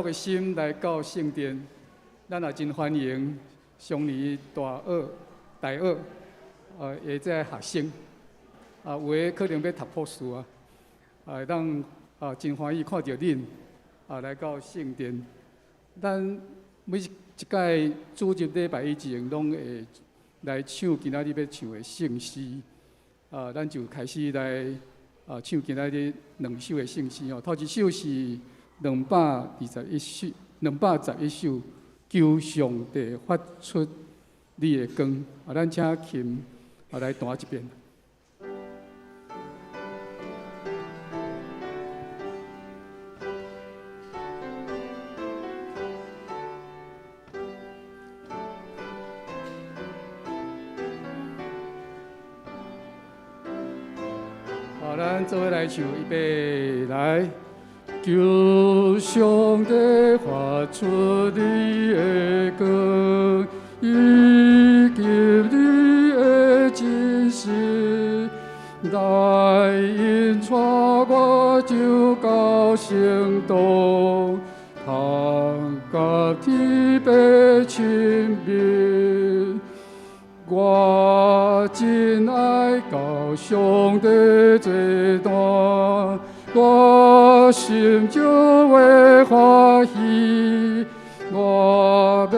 的心來到聖殿，咱也真歡迎上年大學、大學的這個學生，啊，有的可能欲讀博士啊，啊，會當啊真歡喜看著恁啊來到聖殿。咱每一屆主日禮拜以前，攏會來唱今仔日欲唱的聖詩，啊，咱就開始來啊唱今仔日兩首的聖詩哦。頭一首是221首，211首，求上帝發出你的光。啊，咱請琴啊來彈一遍。好，咱做伙來唱，預備來。求上帝發出你的光，以及你的真實，來引帶我就到聖堂，通佮天父親密。我真愛到上帝祭壇，我心就會歡喜，我欲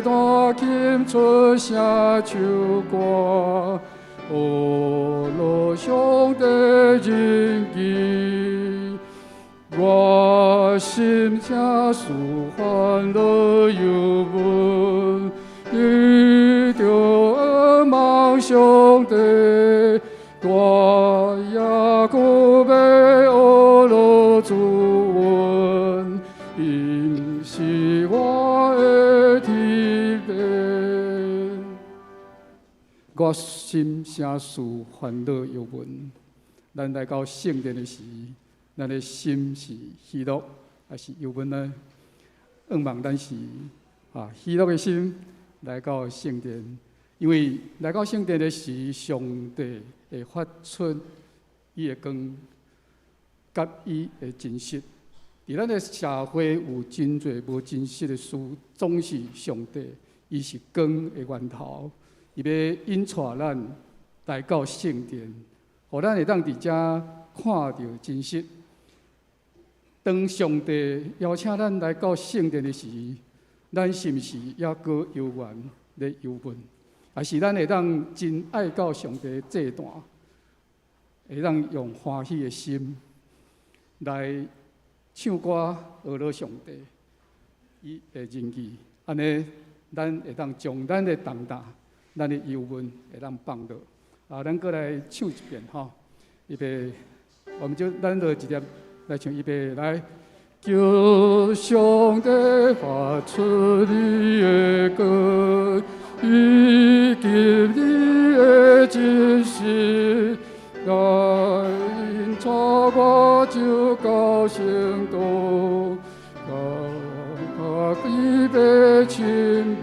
彈琴出聲唱歌，學樂上帝仁義。我心聲事歡樂憂悶，伊著仰望上帝，我猶閣欲學樂主恩，因是我的天父。我心聲事煩惱憂悶，咱來到聖殿的時，咱的心是喜樂還是憂悶呢？向望咱是啊喜樂的心來到聖殿，因為來到聖殿的時，上帝會發出伊的光，佮伊的真實。佇咱的社會有真濟無真實的事，總是上帝，伊是光的源頭，伊欲引帶咱來到聖殿，予咱會當佇遮看著真實。當上帝邀請咱來到聖殿的時，咱是毋是猶閣猶原咧憂悶？還是咱會當真愛到上帝祭壇，會當用歡喜的心來唱歌，學樂上帝伊的仁義？按呢，咱會當將咱的重擔、咱的憂悶會當放落。啊，咱閣來唱一遍吼，預備，我們就咱就直接來唱，預備來。求上帝發出你的光，以及你的真實，來引帶我就到聖堂，佮天父親密。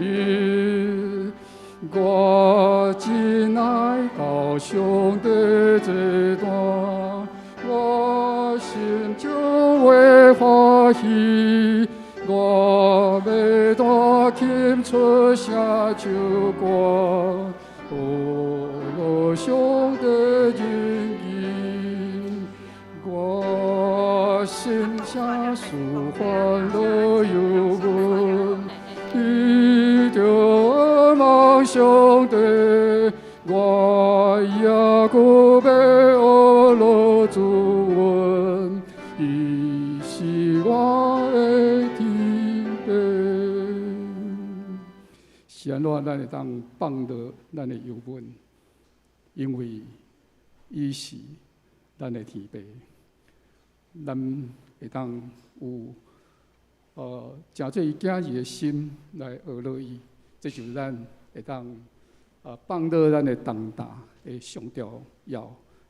我真愛到上帝祭壇，我心就會歡喜，我欲彈琴出聲唱歌，學樂上帝仁義。我心聲事煩惱憂悶，伊著仰望上帝，我猶閣欲學樂主恩，伊是我的天父。是按怎咱會當放落咱的憂悶？因為伊是咱的天父，咱會當有誠做伊囝兒的心來學樂伊，這就是咱會當放落咱的重擔的上重要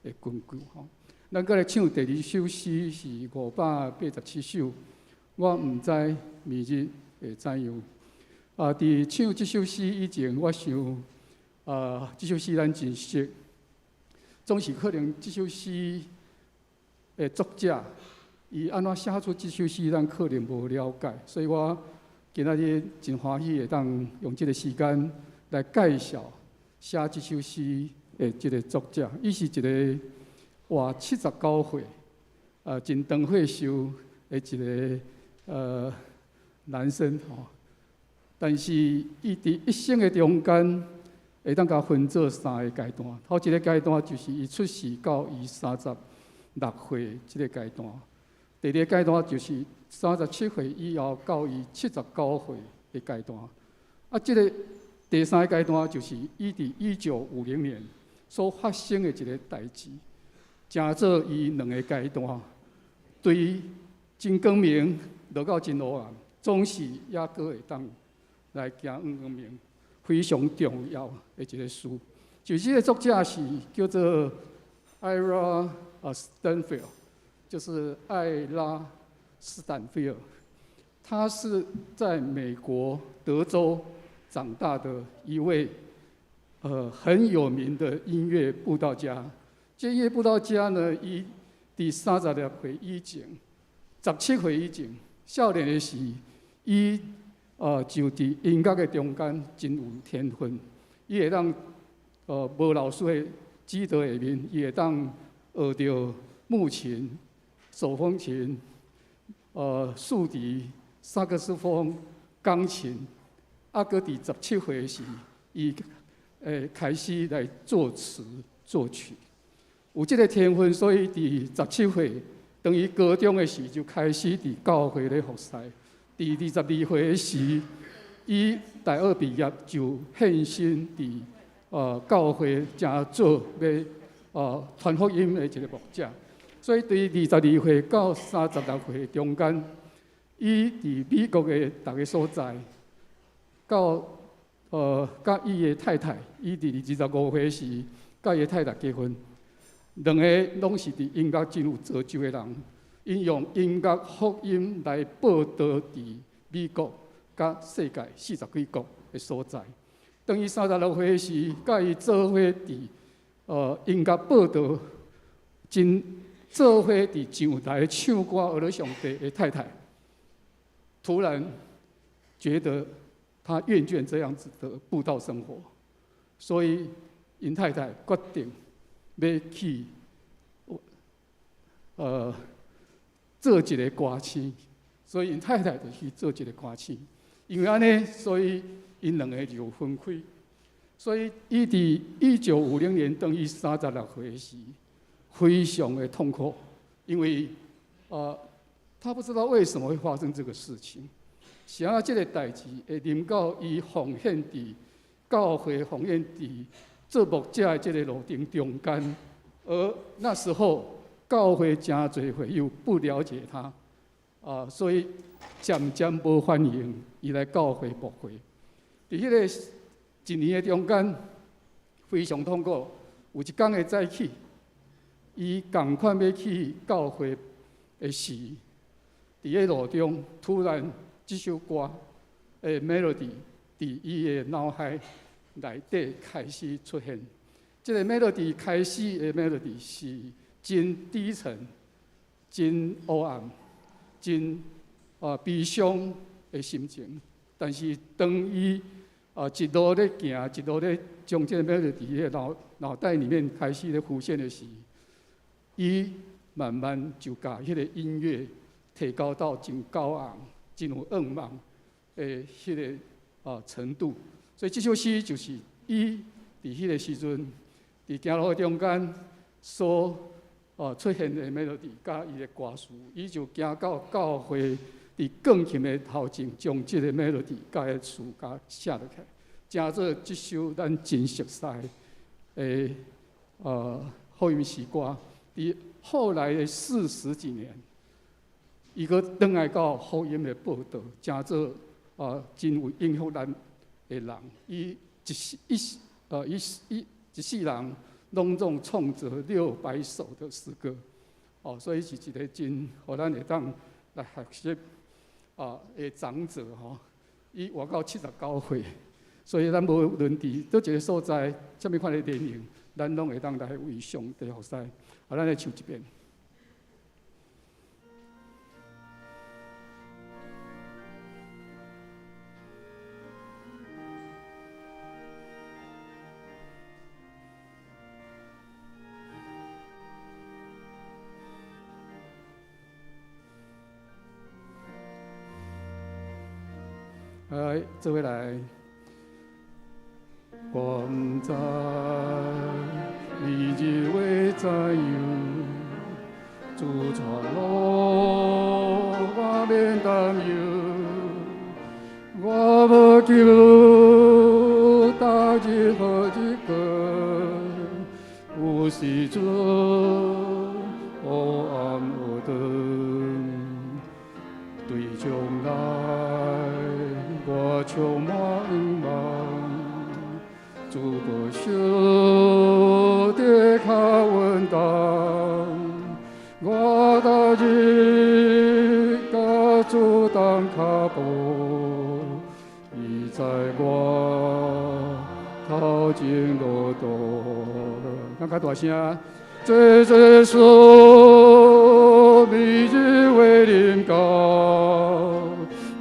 的根據吼。咱閣來唱第二首詩是587首，我毋知明日會怎樣。啊，佇唱這首詩以前，我想啊，這首詩咱真熟，總是可能這首詩的作者伊按怎寫出這首詩，咱可能無了解，所以我今仔日真歡喜會當用這個時間來介紹寫這首詩的這個作者。伊是一個活79歲，真長歲壽的一個男生吼。但是伊佇一生的中間，會當共分做三個階段。頭一個階段就是伊出世到伊36歲這個階段。第二個階段就是37歲以後到伊79歲的階段。啊，這個第三個階段就是伊佇1950年所發生的一個代誌，成做伊兩個階段，對真光明落到真黑暗，總是猶閣會當來行向光明，非常重要的一個事。就這個作者是叫做 Ira Stanphill，就是艾拉斯坦菲爾，他是在美國德州長大的一位很有名的音樂佈道家。這音樂佈道家呢，伊佇36歲以前，17歲以前，少年的時，伊就佇音樂的中間真有天分，伊會當無老師的指導下面，伊會當學著木琴、手風琴、豎笛、薩克斯風、鋼琴，啊，閣佇17歲時，伊開始來作詞作曲，有這個天分，所以佇十七歲，當伊高中的時就開始佇教會咧服侍。佇22歲的時，伊大學畢業就獻身佇教會，成做欲傳福音的一個牧者。所以對22歲到36歲中間，伊佇美國的逐个所在，到佮伊的太太，伊佇25歲時，佮伊的太太結婚，兩个攏是佇音樂真有造就的人，𪜶用音樂福音來報道佇美國佮世界四十幾國的所在。當伊36歲時，佮伊做伙佇音樂報道，真做伙佇上台唱歌學咧上帝的太太，突然覺得他厭倦這樣子的布道生活，所以𪜶太太決定欲去做一个歌星，所以𪜶太太就去做一个歌星。因為按呢，所以𪜶兩个就分開。所以伊佇1950年當伊36歲時，非常的痛苦，因為他不知道為什麼會發生這個事情。是按怎這个代誌會臨到伊奉獻佇教會奉獻佇做牧者的這个路程中間，而那時候教會誠濟會友不了解他，啊，所以漸漸無歡迎伊來教會牧會。佇彼個一年的中間，非常痛苦。有一工的早起，伊仝款欲去教會的時，佇咧路中突然這首歌的 melody 佇伊的腦海內底開始出現。這个 melody 開始的 melody 是真低沉、真黑暗、真悲傷的心情。但是當伊一路咧行，一路咧將這个 melody 佇腦袋裡面開始咧浮現的時，伊慢慢就共彼个音樂提高到真高昂、真有向望的彼个程度。所以這首詩就是伊佇彼个時陣，佇行路的中間所出現的 melody，佮伊的歌詞，伊就行到教會佇鋼琴的頭前，將這个 melody 佮彼詞共寫落去，成做這首咱真熟悉的福音詩歌。佇後來的四十幾年，伊閣轉來到福音的報道，成做真有影響力的人。伊一世一呃一一一世人攏總創作600首的詩歌，哦，所以是一个真予咱會當來學習的長者吼。伊活到79歲，所以咱無論佇佗一个所在，啥物款的年齡，咱攏會當來為上帝服侍。好，咱來唱一遍。來，做伙來。我毋知明日會怎樣，主帶路，我免擔憂。我無求逐日好日過，有時陣黑暗黑燈，對將來我充滿向望。主保守得較穩當，我逐日佮主同跤步，伊載我頭前路途。咱較大聲，這這事明日會臨到，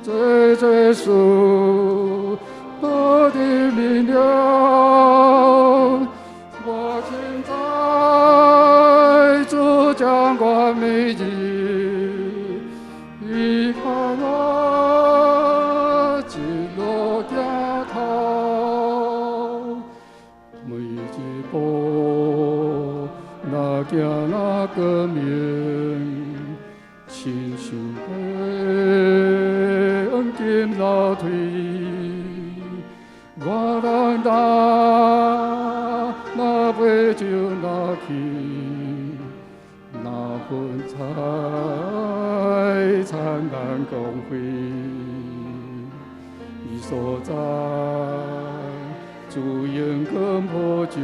這這事我的明了，我深知主掌管每日，伊看我一路行頭，每一步若行若光明，親像黃金樓梯。我人若若飛就若去，若雲彩燦爛光輝，伊所在主榮光普照，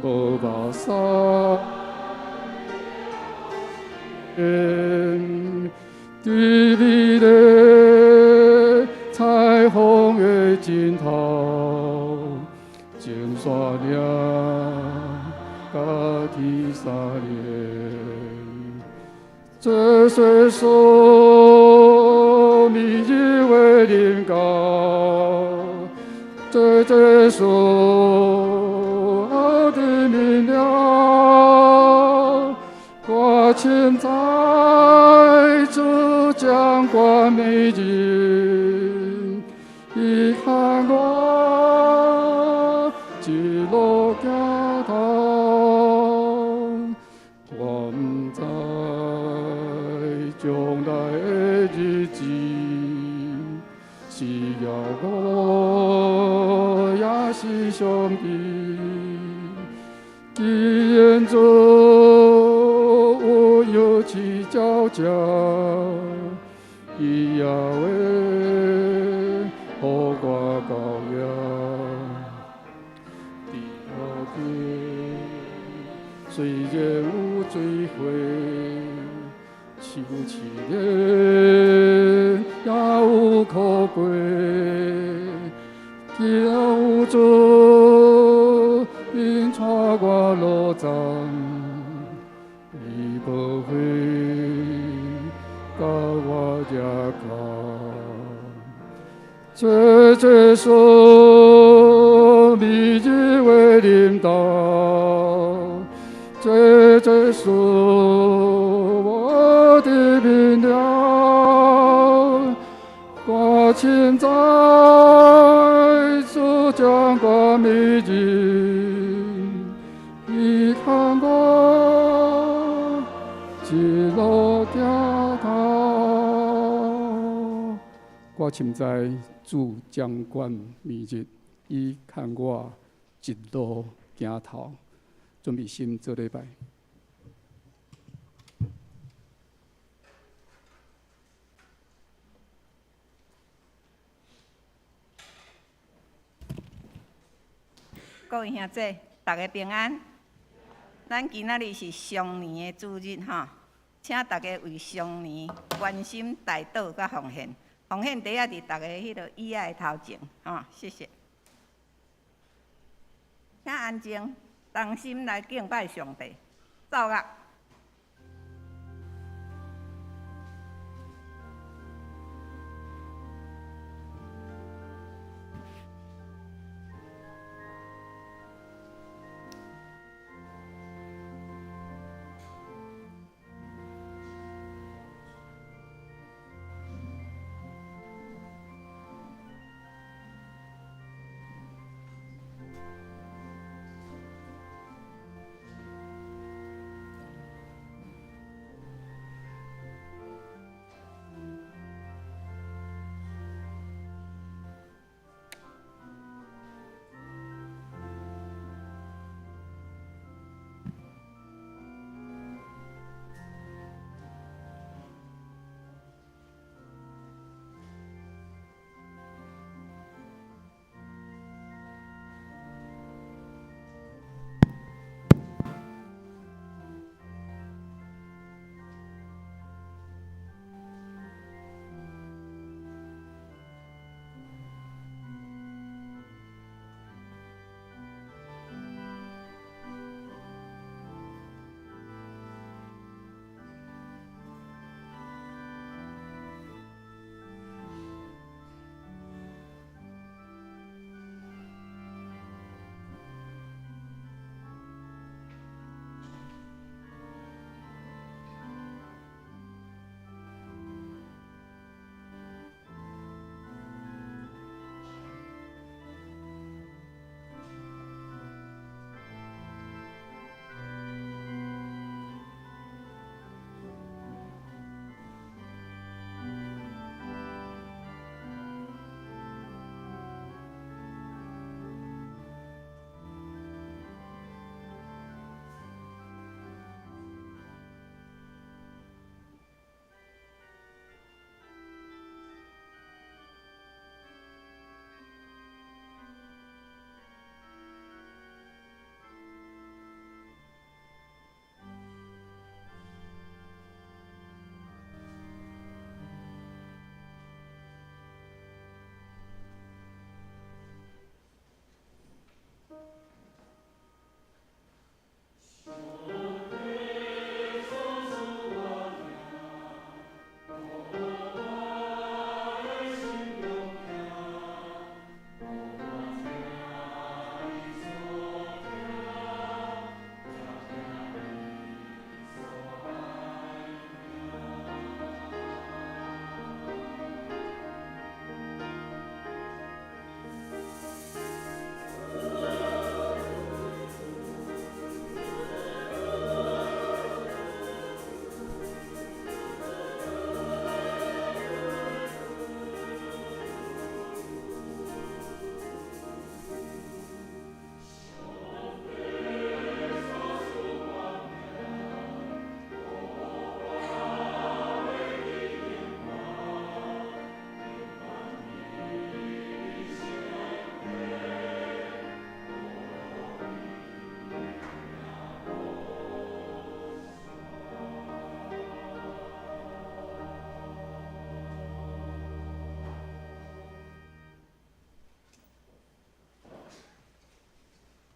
無目屎。伫美麗彩虹的盡頭，前山嶺佮天相連，這歲數明日會臨到，這這數的明了，我深知主掌管每日，伊看我一路行頭，我毋知將來的日子是遙遠抑是相近，既然主有有起皎潔，伊也會予我到遐。佇路邊雖然有水火，樹試煉也有苦過，既然有主引帶我路程，伊無會共我掠空。這這數明日會臨到，這這數我的明了，我深知主掌管每日，伊看我一路行頭。我深知主掌管明日，伊看我一路行頭，準備心做禮拜。各位兄弟，大家平安。咱今仔日是雙年的主日吼，請大家為雙年關心代禱佮奉獻。奉獻袋仔佇逐家彼个椅仔的頭前，吼，謝謝。請安靜，同心來敬拜上帝。奏樂。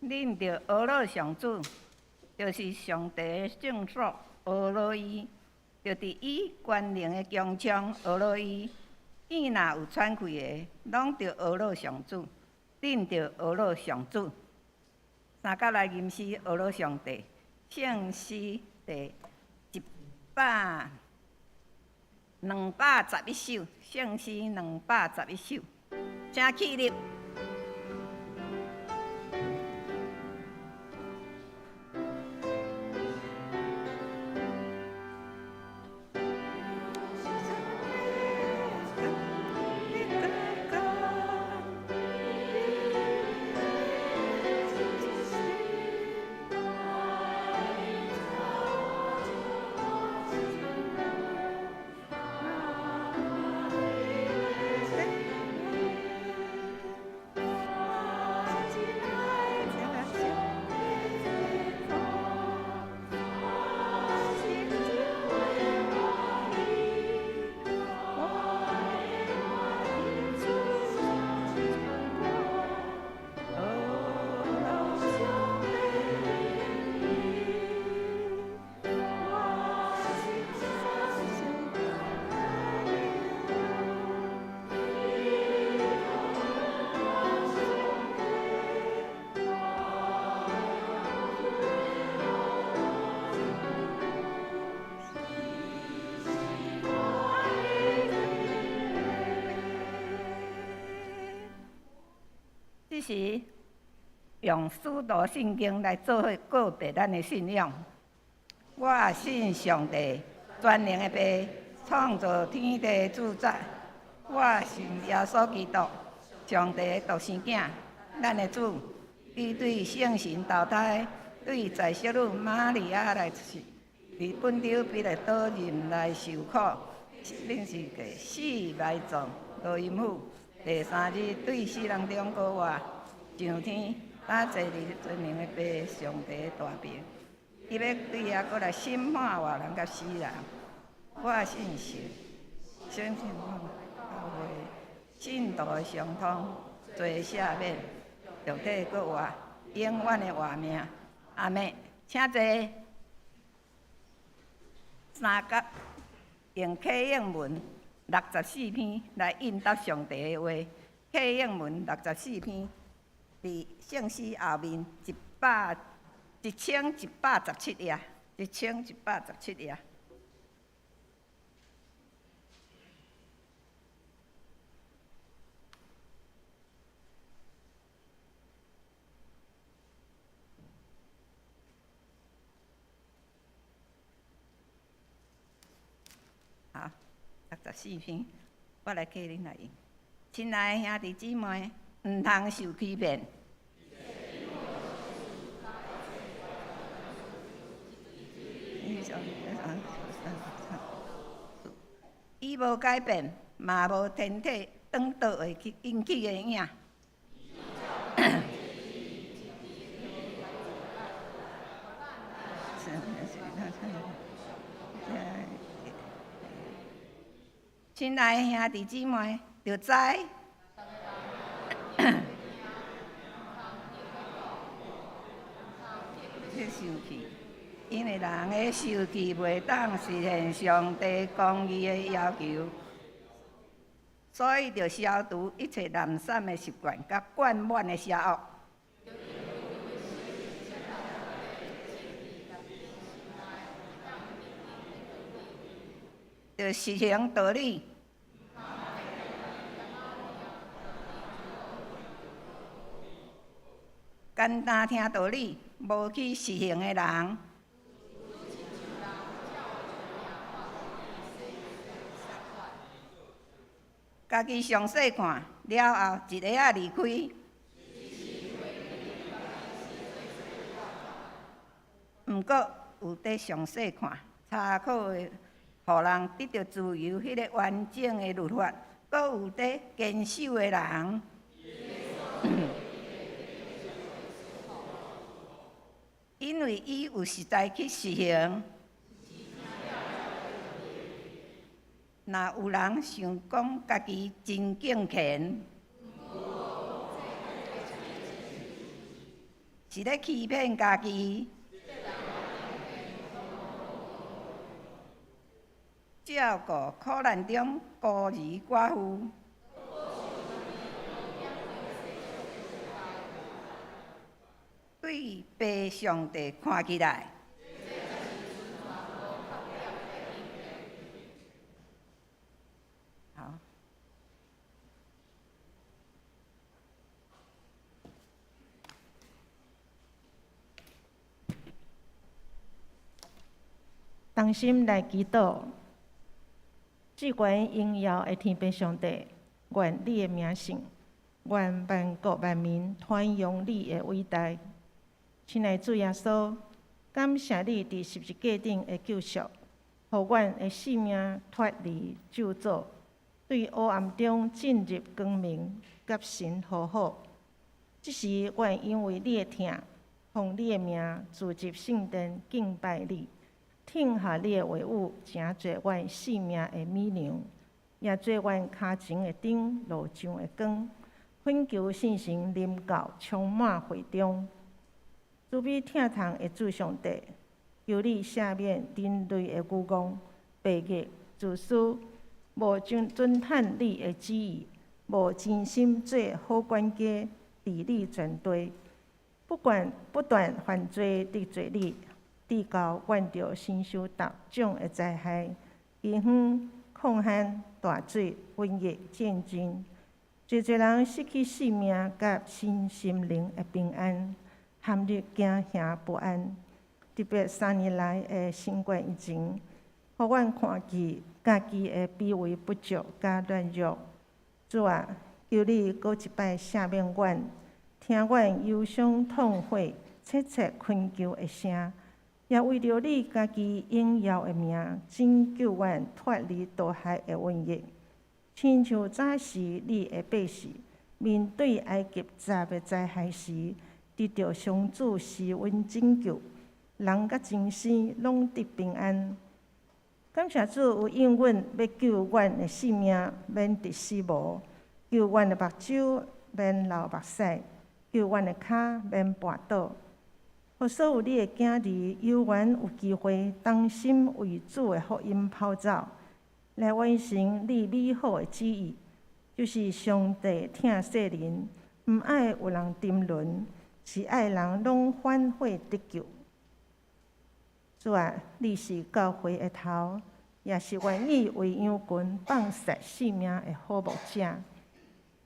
恁著呵咾上主，就是上帝的聖所，呵咾伊，著佇伊權能的穹蒼呵咾伊。見若有喘氣的，攏著呵咾上主，恁著呵咾上主。三角來吟詩呵咾上帝，聖詩第一百211首，聖詩211首，請起立。這是用使徒信經來做伙告白咱的信仰。我信上帝，全能的父，創造天地主宰。我信耶穌基督，上帝的獨生囝，咱的主。伊對聖神投胎，對在聖女瑪利亞來出世，佇本丟彼拉多任內受苦，恁是個死埋葬，落陰府。第三日對死人中復活，上天，搭坐佇全能的父上帝大爿。伊欲對遐閣來審判活人佮死人。我信神，相信教會信徒的相通，罪赦免，肉體閣活，永遠的活命。阿們，請坐。三角用啟應文64篇來應答上帝的話。啟應文六十四篇，佇聖詩後面1117頁，1117頁。好，64篇，我來替恁來用。親愛的兄弟姊妹，毋通受欺騙。伊無改變，嘛無天體轉倒會去引起的影。親愛的兄弟姊妹，著知。去生氣，因為人的受氣袂當實現上帝公義的要求，所以著消除一切濫散的習慣，佮灌滿的邪惡。著實行道理，簡單聽道理，無去實行的人，家己詳細看了後，一下仔離開。毋過有佇詳細看，查考的，予人得著自由，彼个完整的律法，閣有佇堅守的人，因為伊有實在去實行。若有人想講家己真敬虔，是咧欺騙家己。照顧苦難中孤兒寡婦，對父上帝看起來。好。同心來祈禱。至懸榮耀的天父上帝，願你的名聖，願萬國萬民傳揚你的偉大。親愛主耶穌，感謝你佇十字架頂的救贖，予阮的性命脫離咒詛，對黑暗中進入光明，佮神和好。這時，阮因為你的疼，奉你的名聚集聖殿敬拜你。聽候你的話語，成做阮性命的米糧，也做阮跤前的燈，路上的光。懇求聖神臨到，充滿會中。慈悲疼痛的主上帝，求你赦免人類的愚戇、白逆、自私，無遵遵你的旨意，無真心做好管家，治理全地，不管不斷犯罪得罪你。直到阮著承受逐種的災害，饑荒、礦旱、大水、瘟疫、戰爭，濟濟人失去性命佮身心靈的平安，陷入驚嚇不安。特別3年來的新冠疫情，予阮看見家己的卑微不足佮軟弱。主啊，求你閣一擺赦免阮，聽阮憂傷痛悔、切切懇求的聲。也為著你家己榮耀的名，拯救阮脫離毒害的瘟疫。親像早時你的百姓面對埃及十个災害時，得著上主施恩拯救，人佮精神攏得平安。感謝主有應允，欲救阮的性命免得死亡，救阮的目睭免流目屎，救阮的跤免絆倒。予所有你的囝兒有緣有機會同心為主的福音跑走，來完成你美好的旨意，就是上帝疼世人，毋愛有人沉淪，是愛人攏反悔得救。主啊，你是教會的頭，也是願意為羊群放捨性命的好牧者。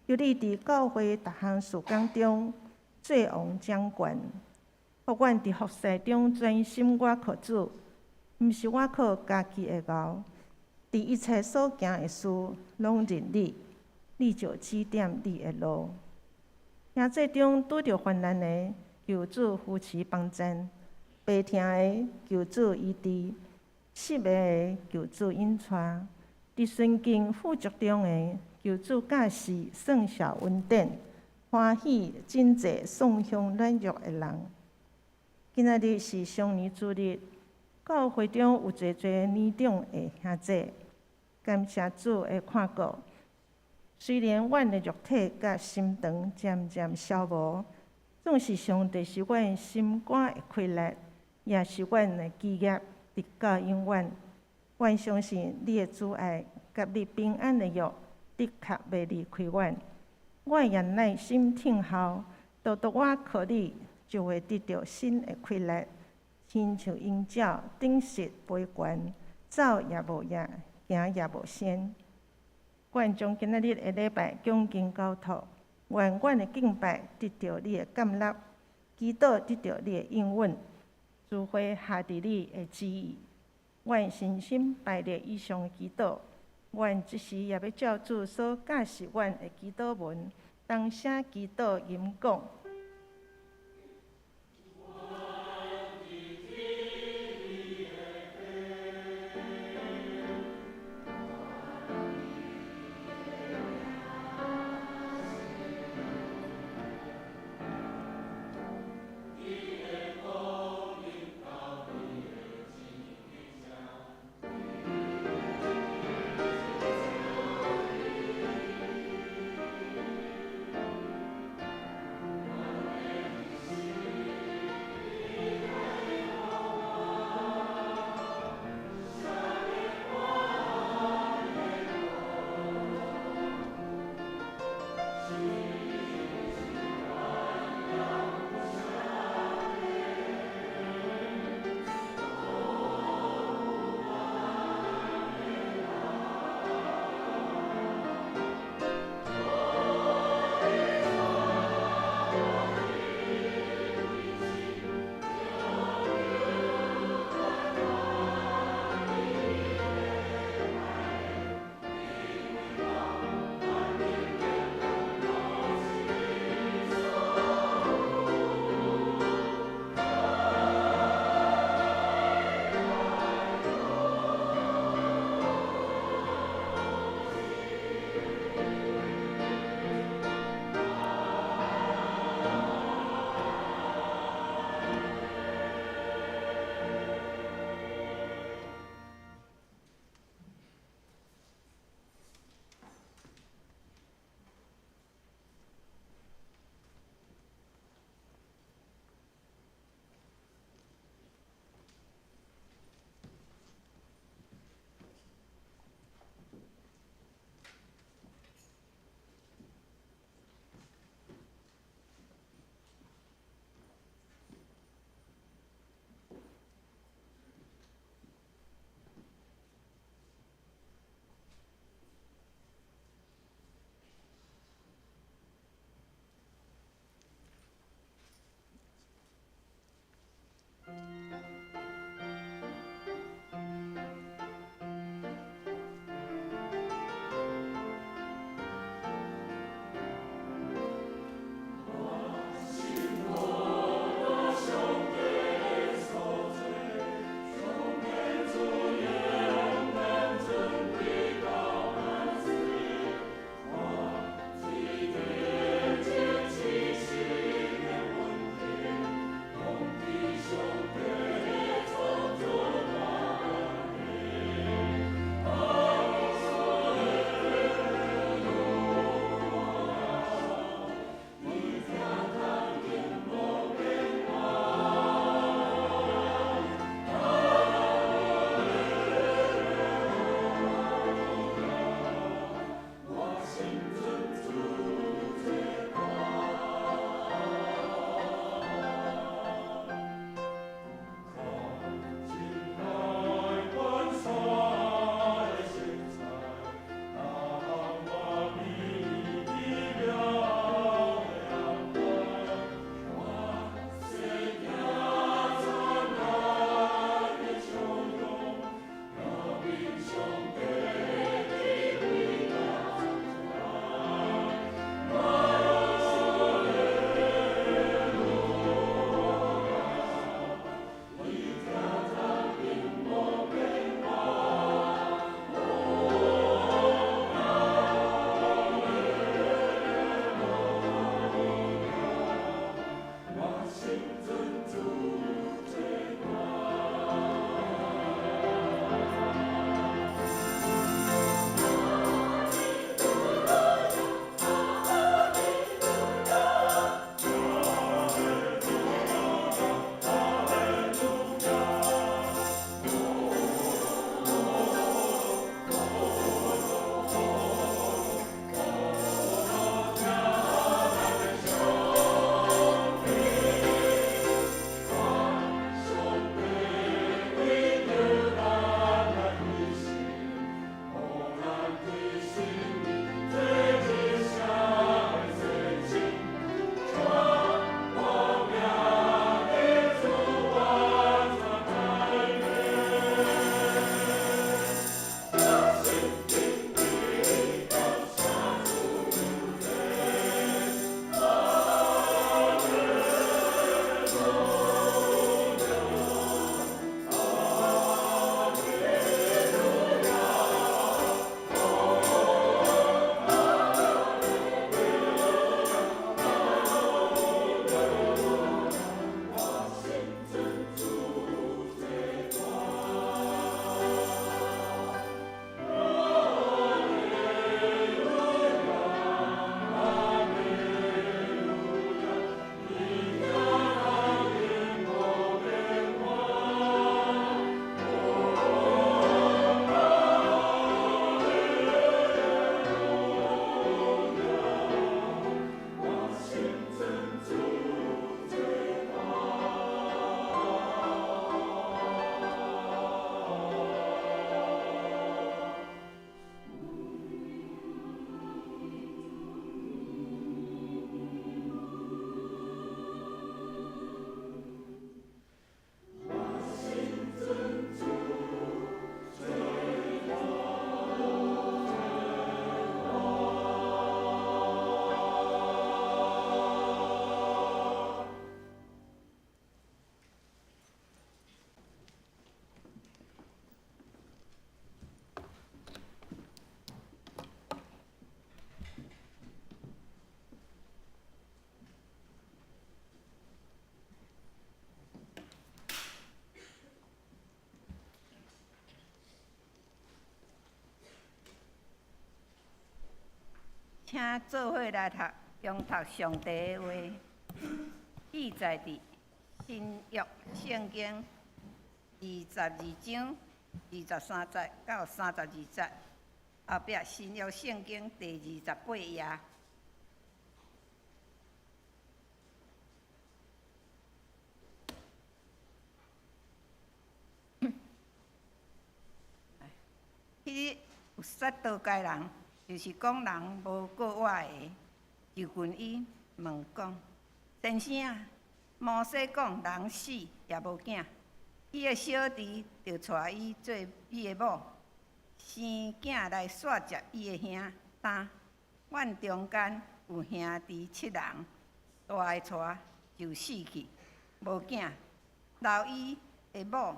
求你佇教會逐項事工中做王掌權。予阮佇服侍中專心倚靠主，毋是倚靠家己的牛。佇一切所行的事，攏認你，你就指點你的路。兄弟中拄著患難的，求主扶持幫贊；病疼的，求主醫治；失迷的，求主引帶；佇順境富足中的，求主教示算數恩典，歡喜拯濟喪向軟弱的人。今仔日是雙年主日，教會中有濟濟年長的兄弟，感謝主的看顧。雖然阮的肉體佮心腸漸漸消磨，總是上帝是阮心肝的氣力，也是阮的基業，直到永遠。阮相信你的慈愛佮你平安的約，的確袂離開阮。阮也耐心等候，獨獨倚靠你，就會得著新的氣力，親像鷹鳥展翅飛懸，走也無影，行也無聲。阮將今仔日的禮拜恭敬交託，願阮的敬拜得著你的甘納，祈禱得著你的應允，聚會合佇你的旨意。阮誠心排列以上的祈禱，阮這時也欲照主所教示阮的祈禱文，同聲祈禱吟講。請做伙來讀，誦讀上帝的話，記載佇新約聖經22章23節到32節，後壁新約聖經第28頁。彼日有撒都該人，就是講人無過活的，就近伊問講：先生啊，摩西講人死也無囝，伊的小弟就娶伊做伊的某，生囝來續接伊的兄擔。阮中間有兄弟七人，大的娶就死去，無囝，留伊的某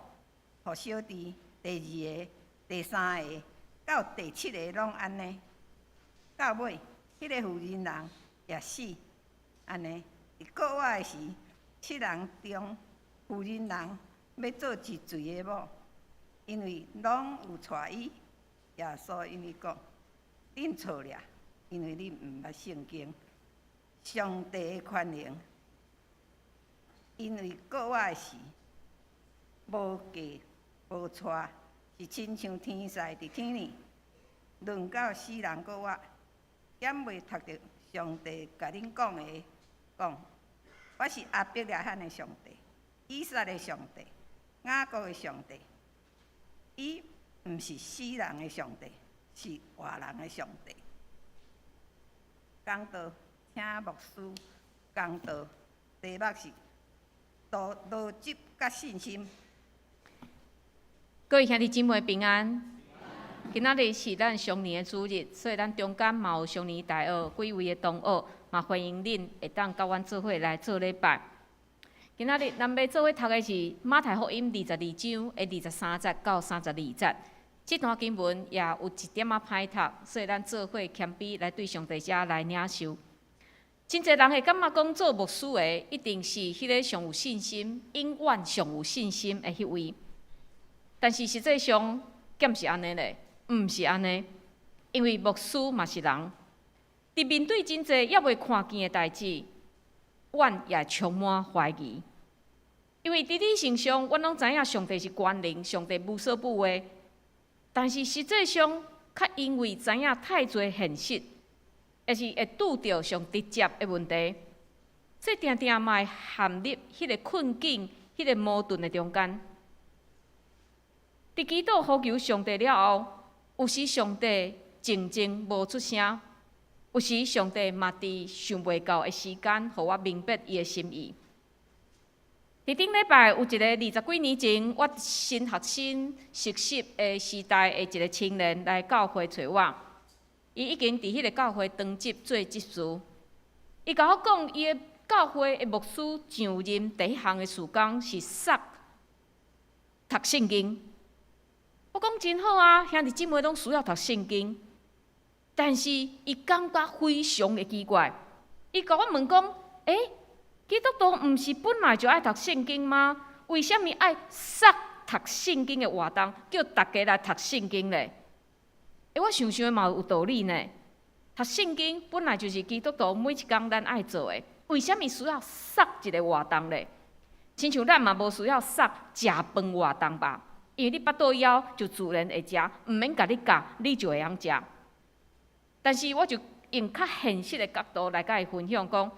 予小弟，第二個、第三个到第七个攏按呢，到尾，彼个婦人人也死，按呢。佇過活的時，七人中婦人人欲做是誰的某？因為攏有娶伊。耶穌應伊講：恁錯了，因為恁毋捌聖經，上帝的權能。因為過活的時，無嫁無娶。是親像天使佇天裡，論到死人過活，敢袂讀著上帝共恁講的，講我是亞伯拉罕的上帝、以撒的上帝、雅各的上帝。伊毋是死人的上帝，是活人的上帝。講道，請牧師講道，題目是邏輯佮信心。各位兄弟姊妹平安。今仔日是咱雙年的主日，所以咱中間嘛有雙年大學幾位的同學，嘛歡迎恁會當佮阮做伙來做禮拜。今仔日咱欲做伙讀的是馬太福音22章的23節到32節。這段經文也有一點仔歹讀，所以咱做伙謙卑來對上帝遮來領受。真濟人會感覺講做牧師的一定是彼个上有信心、永遠上有信心的彼位。但是實際上，敢是按呢咧？毋是按呢，因為牧師嘛是人，佇面對真濟猶未看見的代誌，阮也會充滿懷疑。因為佇理性上，阮攏知影上帝是全能，上帝無所不為。但是實際上，卻因為知影太濟現實，抑是會拄著上直接的問題，所以定定嘛會陷入彼个困境、彼个矛盾的中間。佇祈禱呼求上帝了後，有時上帝靜靜無出聲，有時上帝嘛佇想袂到的時間，予我明白伊的心意。佇頂禮拜有一个二十幾年前，我新學生實習的時代的一个青年來教會揣我，伊已經佇彼个教會當職做執事。伊共我講，伊的教會的牧師上任第一項的事工是殺讀聖經。我講真好啊，兄弟姊妹攏需要讀聖經，但是伊感覺非常的奇怪。伊共我問講：欸，基督徒毋是本來就愛讀聖經嗎？為啥物愛殺讀聖經的活動，叫大家來讀聖經咧？欸，我想想嘛有道理呢。讀聖經本來就是基督徒每一工咱愛做的，為啥物需要殺一个活動咧？親像咱嘛無需要殺食飯活動吧？因為你腹肚枵就自然會食，毋免共你教，你就會曉食。但是我就用較現實的角度來共伊分享講，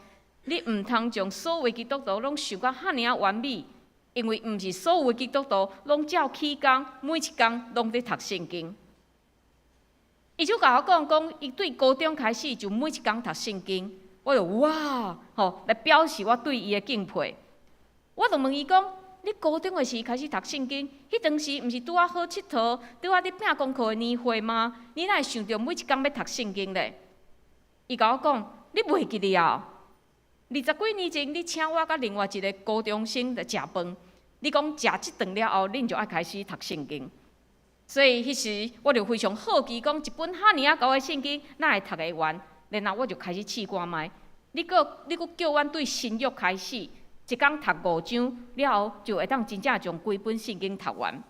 你毋通將所有基督徒攏想甲遐爾仔完美，因為毋是所有基督徒攏照起工，每一工攏佇讀聖經。伊就共我講講，伊對高中開始就每一工讀聖經，我就哇吼來表示我對伊的敬佩。我就問伊講。你高中的時開始讀聖經，彼當時毋是拄仔好𨑨迌，拄仔咧拚功課的年歲嗎？你哪會想著每一工欲讀聖經咧？伊共我講，你袂記得啊？二十幾年前，你請我佮另外一个高中生來食飯，你講食這頓了後，恁就愛開始讀聖經。所以彼時我就非常好奇，講一本遐爾仔厚的聖經，哪會讀會完？然後我就開始試看覓。你閣叫阮對新約開始。一工讀五章了後，就會當真正將規本聖經讀完。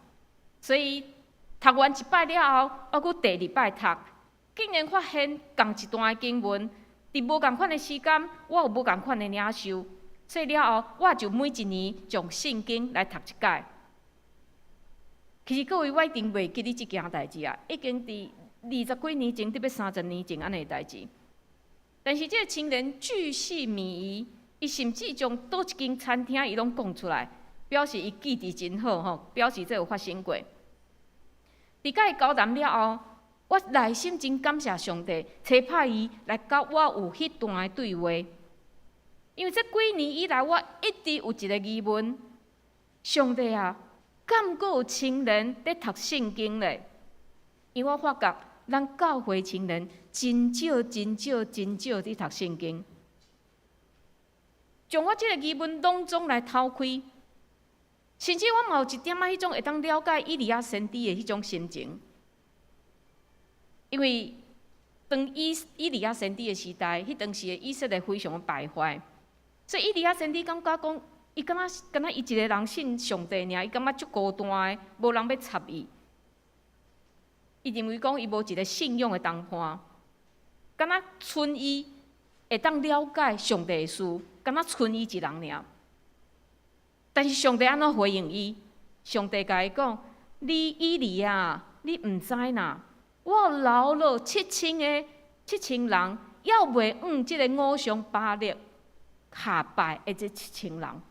所以讀完一擺了後，我閣第二擺讀，竟然發現仝一段的經文，佇無仝款的時間，我有無仝款的領受。所以了後，我就每一年將聖經來讀一擺。其實各位，我一定袂記得這件代誌啊，已經佇二十幾年前，得欲30年前按呢的代誌。但是這个青年巨細靡遺，伊甚至將佗一間餐廳伊攏講出來，表示伊記得真好吼，表示這有發生過。佇佮伊交談了後，我內心真感謝上帝，差派伊來佮我有彼段的對話。因為這幾年以來，我一直有一个疑問：上帝啊，敢閣有青年佇讀聖經咧？因為我發覺，咱教會青年真少、真少、真少佇讀聖經。將我這个疑問攏總來掏開，甚至我嘛有一點仔彼種會當了解以利亞先知的彼種心情。因為當以利亞先知的時代，彼當時的以色列非常敗壞，所以以利亞先知感覺講，伊感覺敢若伊一个人信上帝爾，伊感覺足孤單的，無人欲插伊。伊認為講伊無一个信仰的同伴，敢若賰伊會當了解上帝的事，敢若賰伊一人爾。但是上帝按怎回應伊？上帝共伊講：你以利亞，你毋知哪？我留落七千个七千人，猶未向這个偶像巴力下拜的這七千人。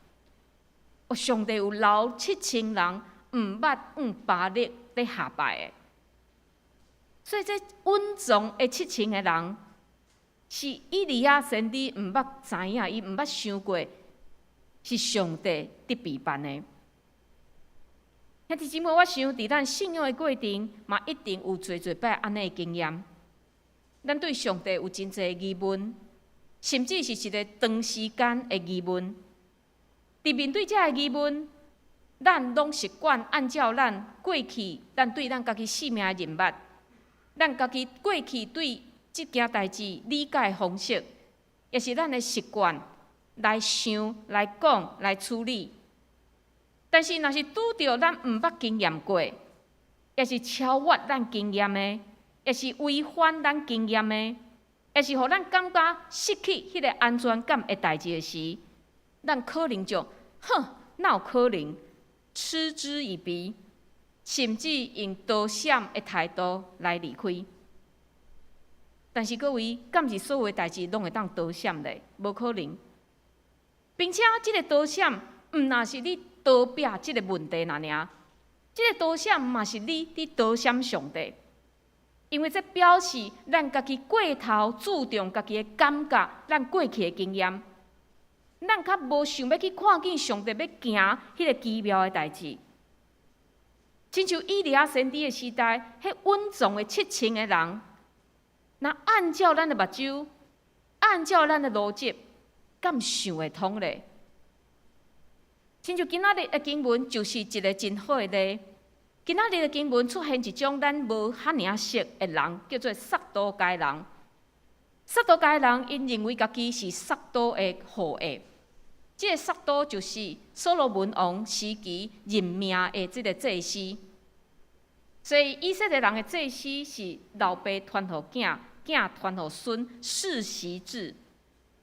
哦，上帝有留七千人，毋捌向巴力咧下拜的。所以這隱藏的七千个人，是以利亞先知毋捌知影，伊毋捌想過，是上帝佇備辦的。兄弟姊妹，我想佇咱信仰的過程，嘛一定有濟濟擺按呢的經驗。咱對上帝有真濟疑問，甚至是一个長時間的疑問。佇面對這个疑問，咱攏習慣按照咱過去，咱對咱家己性命的認捌，咱家己過去對這件代誌理解的方式，也是咱的習慣來想、來講、來處理。但是，若是拄著咱毋捌經驗過，也是超越咱經驗的，也是違反咱經驗的，也是予咱感覺失去彼个安全感的代誌的時，咱可能就哼，哪有可能？嗤之以鼻，甚至用躲閃的態度來離開。但是各位，敢是所有代誌攏會當躲閃咧？無可能。並且，這个躲閃毋若是你逃避這个問題爾爾，這个躲閃嘛是你佇躲閃上帝，因為這表示咱家己過頭注重家己的感覺，咱過去的經驗，咱較無想欲去看見上帝欲行彼个奇妙的代誌。親像以利亞先知的時代，彼隱藏的七千个人，若按照咱的目睭，按照咱的邏輯，敢想會通咧？親像今仔日的經文就是一个真好的例。今仔日的經文出現一種咱無遐爾熟的人，叫做撒都該人。撒都該人𪜶認為家己是撒都的後裔。這个撒都就是所羅門王時期任命的這个祭司。所以以色列人的祭司是老爸傳予囝，囝傳予孫，世襲制。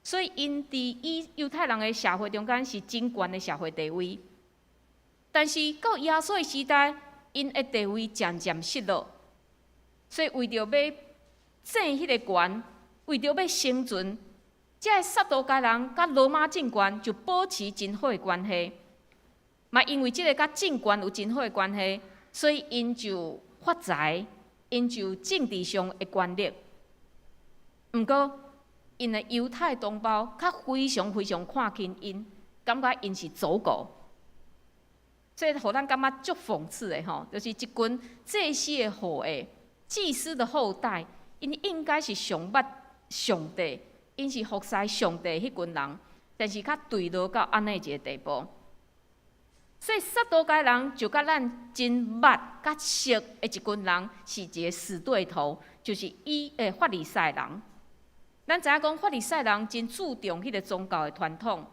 所以𪜶佇以猶太人的社會中間是真懸的社會地位。但是到耶穌的時代，𪜶的地位漸漸失落。所以為著欲爭彼个權，為著欲生存，這个撒都該人佮羅馬政權就保持真好的關係。嘛因為這个佮政權有真好的關係，所以𪜶就發財，𪜶就政治上的權力。毋過，𪜶的猶太同胞較非常非常看輕𪜶，感覺𪜶是走狗，所以予咱感覺足諷刺的吼，就是一群祭司的後裔、祭司的後代，𪜶應該是上捌上帝，𪜶是服侍上帝彼群人，但是較墜落到按呢一个地步。所以撒都該人就佮咱真捌、較熟的一群人是一个死對頭，就是以法利賽人。咱知影講法利賽人真注重彼个宗教的傳統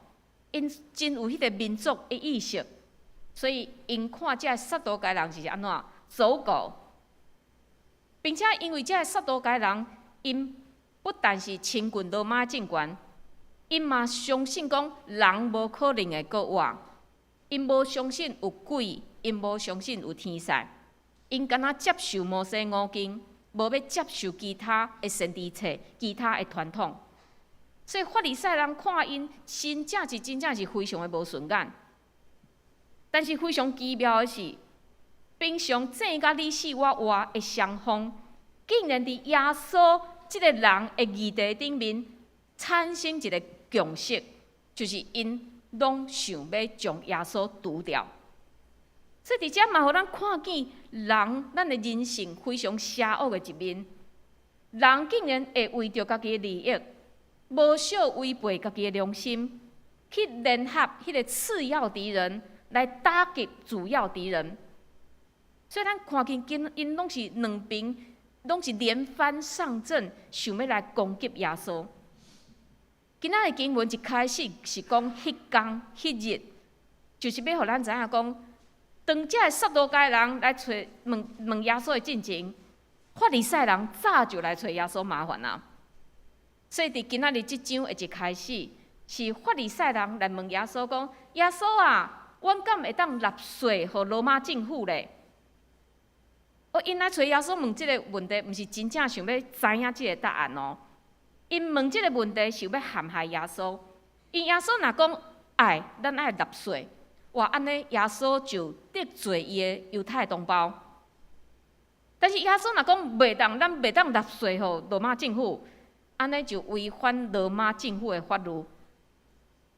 ，𪜶真有彼个民族的意識，所以𪜶看這个撒都該人是按怎走狗，並且因為這个撒都該人，𪜶不但是親近羅馬政權，𪜶嘛相信講人無可能會閣活，𪜶無相信有鬼，𪜶無相信有天使，𪜶敢若接受摩西五經，無欲接受其他的先知冊、其他的傳統。所以法利賽人看𪜶真正是真正是非常的無順眼。但是非常奇妙的是，平常爭甲你死我活的雙方，竟然佇耶穌這个人的議題頂面產生一个共識，就是𪜶攏想欲將耶穌除掉。所以佇遮嘛，予咱看見人咱的人性非常邪惡的一面。人竟然會為著家己的利益，無少違背家己的良心，去聯合彼个次要敵人來打擊主要敵人。所以咱看見𪜶攏是兩邊，攏是連番上陣，想欲來攻擊耶穌。今仔日經文一開始是講彼工彼日，就是欲予咱知影講，當這个撒都該人來揣問問耶穌的進前，法利賽人早就來揣耶穌麻煩啊。所以佇今仔日這章的一開始，是法利賽人來問耶穌講：耶穌啊，阮敢會當納稅予羅馬政府咧？哦，𪜶來揣耶穌問這个問題，毋是真正想欲知影這个答案哦。𪜶問這个問題是欲陷害耶穌。因耶穌若講愛，咱愛納稅，哇，按呢耶穌就得罪伊的猶太同胞。但是耶穌若講袂當，咱袂當納稅予羅馬政府，按呢就違反羅馬政府的法律。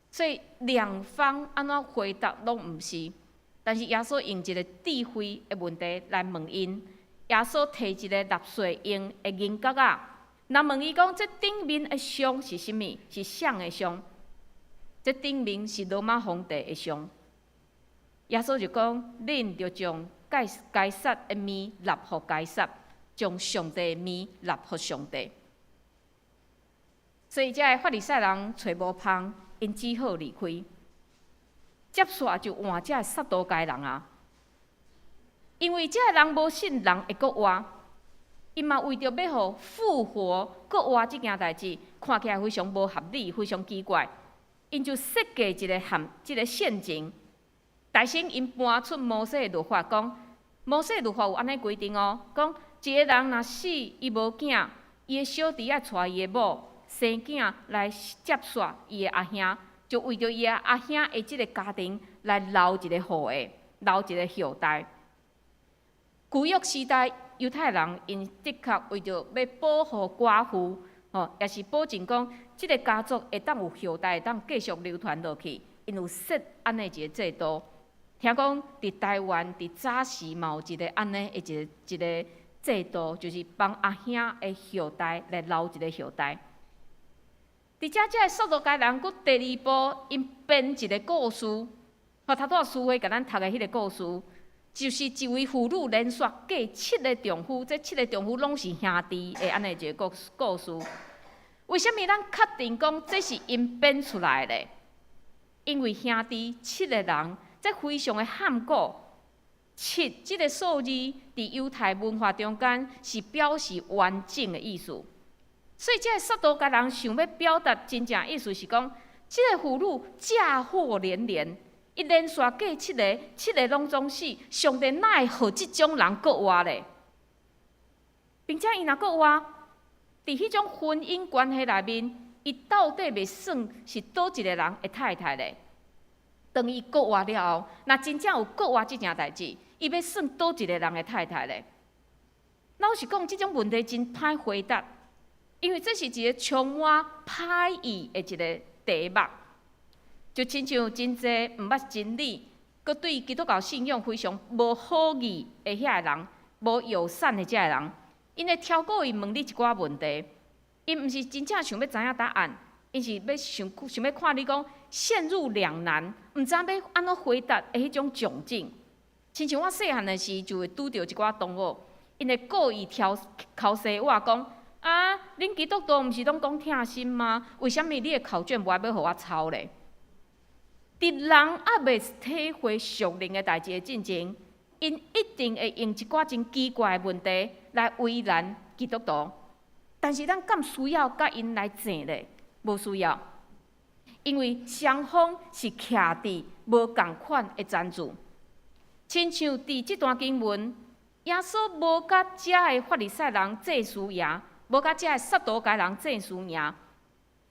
所以兩方按怎回答攏毋是。但是耶穌用一个智慧的問題來問𪜶。耶穌提一个納稅用的銀角仔，若問伊講，這頂面的像是啥物？是誰的像？這頂面是羅馬皇帝的像。耶穌就講：恁著將該撒的物納予該撒，將上帝的物納予上帝。所以這个法利賽人揣無芳，𪜶只好離開。接煞就換這个撒都該人啊，因為這个人無信人會閣活，𪜶嘛為著欲予復活閣活這件代誌，看起來非常無合理，非常奇怪，𪜶就設計一个陷，這个陷阱。大先𪜶搬出摩西的律法，講摩西律法有按呢規定哦，講一个人若死，伊無囝，伊的小弟愛娶伊的某，生囝來接續伊的阿兄。就為著伊的阿兄的這个家庭來留一个後裔，留一个後代。舊約時代猶太人𪜶的確為著欲保護寡婦，吼，也是保證講這个家族會當有後代，會當繼續流傳落去，𪜶有設按呢一个制度。聽講佇台灣佇早時嘛有一个按呢的一个一个制度，就是幫阿兄的後代來留一个後代。佇遮這个撒都該人，閣第二步，𪜶編一个故事，吼，頭拄仔書會共咱讀的彼个故事，就是一位婦女連續嫁七个丈夫，這七个丈夫攏是兄弟的按呢一个故事。為啥物咱確定講這是𪜶編出來的？因為兄弟七个人，這非常的罕古。七這个數字佇猶太文化中間是表示完整的意思。所以，這个撒都該人想欲表達真正意思是講，這个婦女嫁禍連連，伊連續嫁七个，七个攏總死，上帝哪會予這種人閣活咧？並且伊若閣活，佇彼種婚姻關係內面，伊到底袂算是佗一个人的太太咧？當伊閣活了後，若真正有閣活這件代誌，伊欲算佗一個人的太太咧？老實講，這種問題真歹回答。因為這是一個充滿歹意的一个題目，就親像真濟毋捌真理，閣對基督教信仰非常無好意的遐个人，無友善的這个人，𪜶會挑故意問你一寡問題，𪜶毋是真正想欲知影答案，𪜶是欲想想欲看你講陷入兩難，毋知欲按怎回答的彼種窘境。親像我細漢的時，就會拄著一寡同學，𪜶會故意挑剾洗我講。啊！恁基督徒毋是攏講疼心嗎？為啥物你的考卷無愛欲予我抄咧？佇人猶未體會屬靈的代誌的進前， 𪜶一定會用一寡真奇怪的問題來為難基督徒。但是咱敢需要佮𪜶來爭咧？無需要，因為雙方是徛佇無仝款的層次。親像佇這段經文，耶穌無佮遮的法利賽人爭輸贏，無佮遮的撒都該人爭輸贏，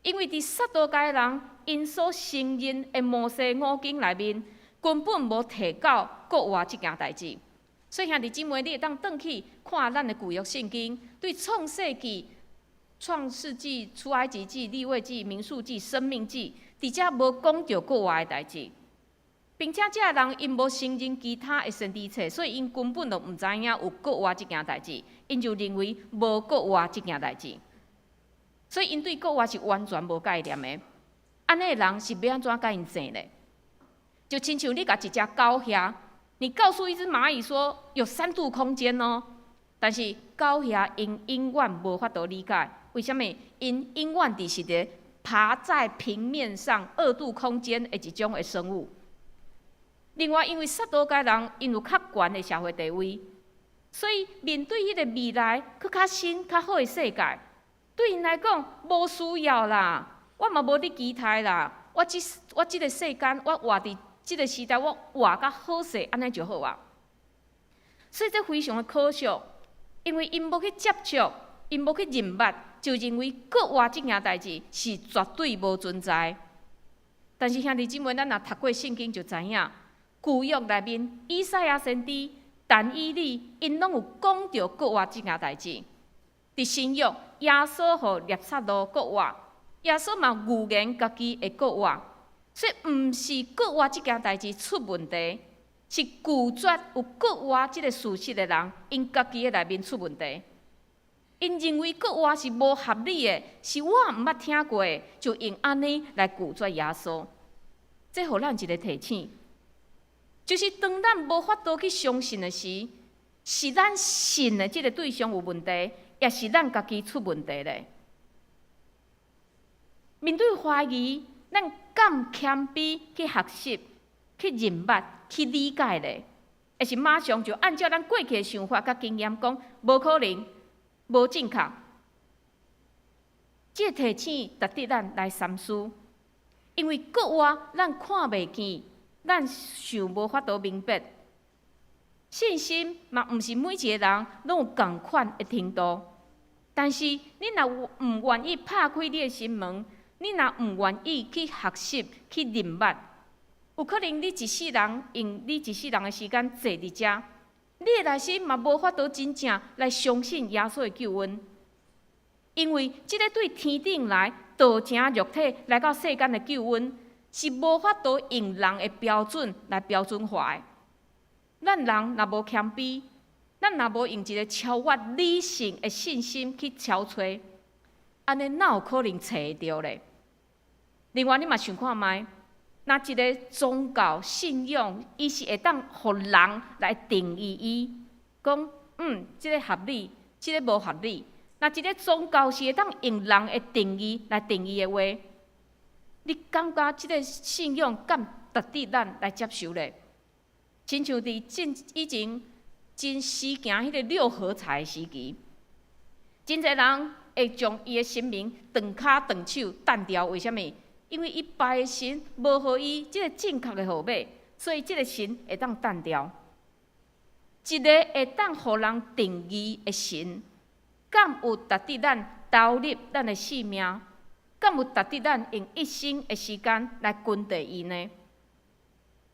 因為佇撒都該人𪜶所承認的摩西五經內面，根本無提到復活這件代誌。所以兄弟姊妹，你會當轉去看咱的舊約聖經，對創世記、創世紀、出埃及記、利未記、民數記、申命記，佇遮無講著復活的代誌，並且遮的人𪜶無承認其他的先知冊，所以𪜶根本就毋知影有復活這件代誌，𪜶就認為無復活這件代誌，所以𪜶對復活是完全無概念的。按呢的人是欲按怎佮𪜶爭咧？就親像你共一隻狗餲，你告訴一隻螞蟻說有三度空間哦，但是狗餲𪜶永遠無法度理解，為啥物？𪜶永遠佇是佇爬在平面上二度空間的一種的生物。另外，因為撒都該人𪜶有較懸的社會地位，所以面對彼个未來閣較新、較好的世界，對𪜶來講無需要啦。我嘛無咧期待啦。我這个世間，我活佇這个時代，我活較好勢，按呢就好啊。所以這非常的可惜，因為𪜶無去接觸，𪜶無去認捌，就認為復活這件代誌是絕對無存在。但是兄弟姊妹，咱若讀過聖經就知影，舊約內面以賽亞先知、但以理，𪜶攏有講著復活這件代誌。佇新約，耶穌予拉撒路復活，耶穌嘛預言家己會復活，所以毋是復活這件代誌出問題，是拒絕有復活這个事實的人，𪜶家己的內面出問題。𪜶認為復活是無合理的，是我毋捌聽過的，就用按呢來拒絕耶穌。這予咱一个提醒，就是當咱無法度去相信的時，是咱信的這个對象有問題，抑是咱家己出問題咧？面對懷疑，咱敢謙卑去學習、去認捌、去理解咧？抑是馬上就按照咱過去的想法佮經驗講，無可能、無正確？這個提醒值得咱來三思，因為復活咱看袂見，咱想無法度明白。信心嘛，毋是每一个人攏有仝款的程度。但是你若毋願意拍開你的心門，你若毋願意去學習、去認捌，有可能你一世人用你一世人的時間坐佇遮，你的內心嘛無法度真正來相信耶穌的救恩，因為這个對天頂來道成肉體來到世間的救恩，是無法度用人的標準來標準化的。咱人若無謙卑，咱若無用一个超越理性的信心去敲揣，按呢哪有可能揣會著咧？另外，你嘛想看覓？若一个宗教信仰，伊是會當予人來定義伊，講這个合理，這个無合理。若一个宗教是會當用人的定義來定義的話，你感覺這个信仰敢值得咱來接受咧？親像佇進以前真時行彼个六合彩時期，真濟人會將伊的神明斷跤斷手擲掉，為啥物？因為伊拜的神無予伊這个正確的號碼，所以這个神會當擲掉。一个會當予人定義的神，敢有值得咱投入咱的性命？敢有值得咱用一生的時間來跟綴伊呢？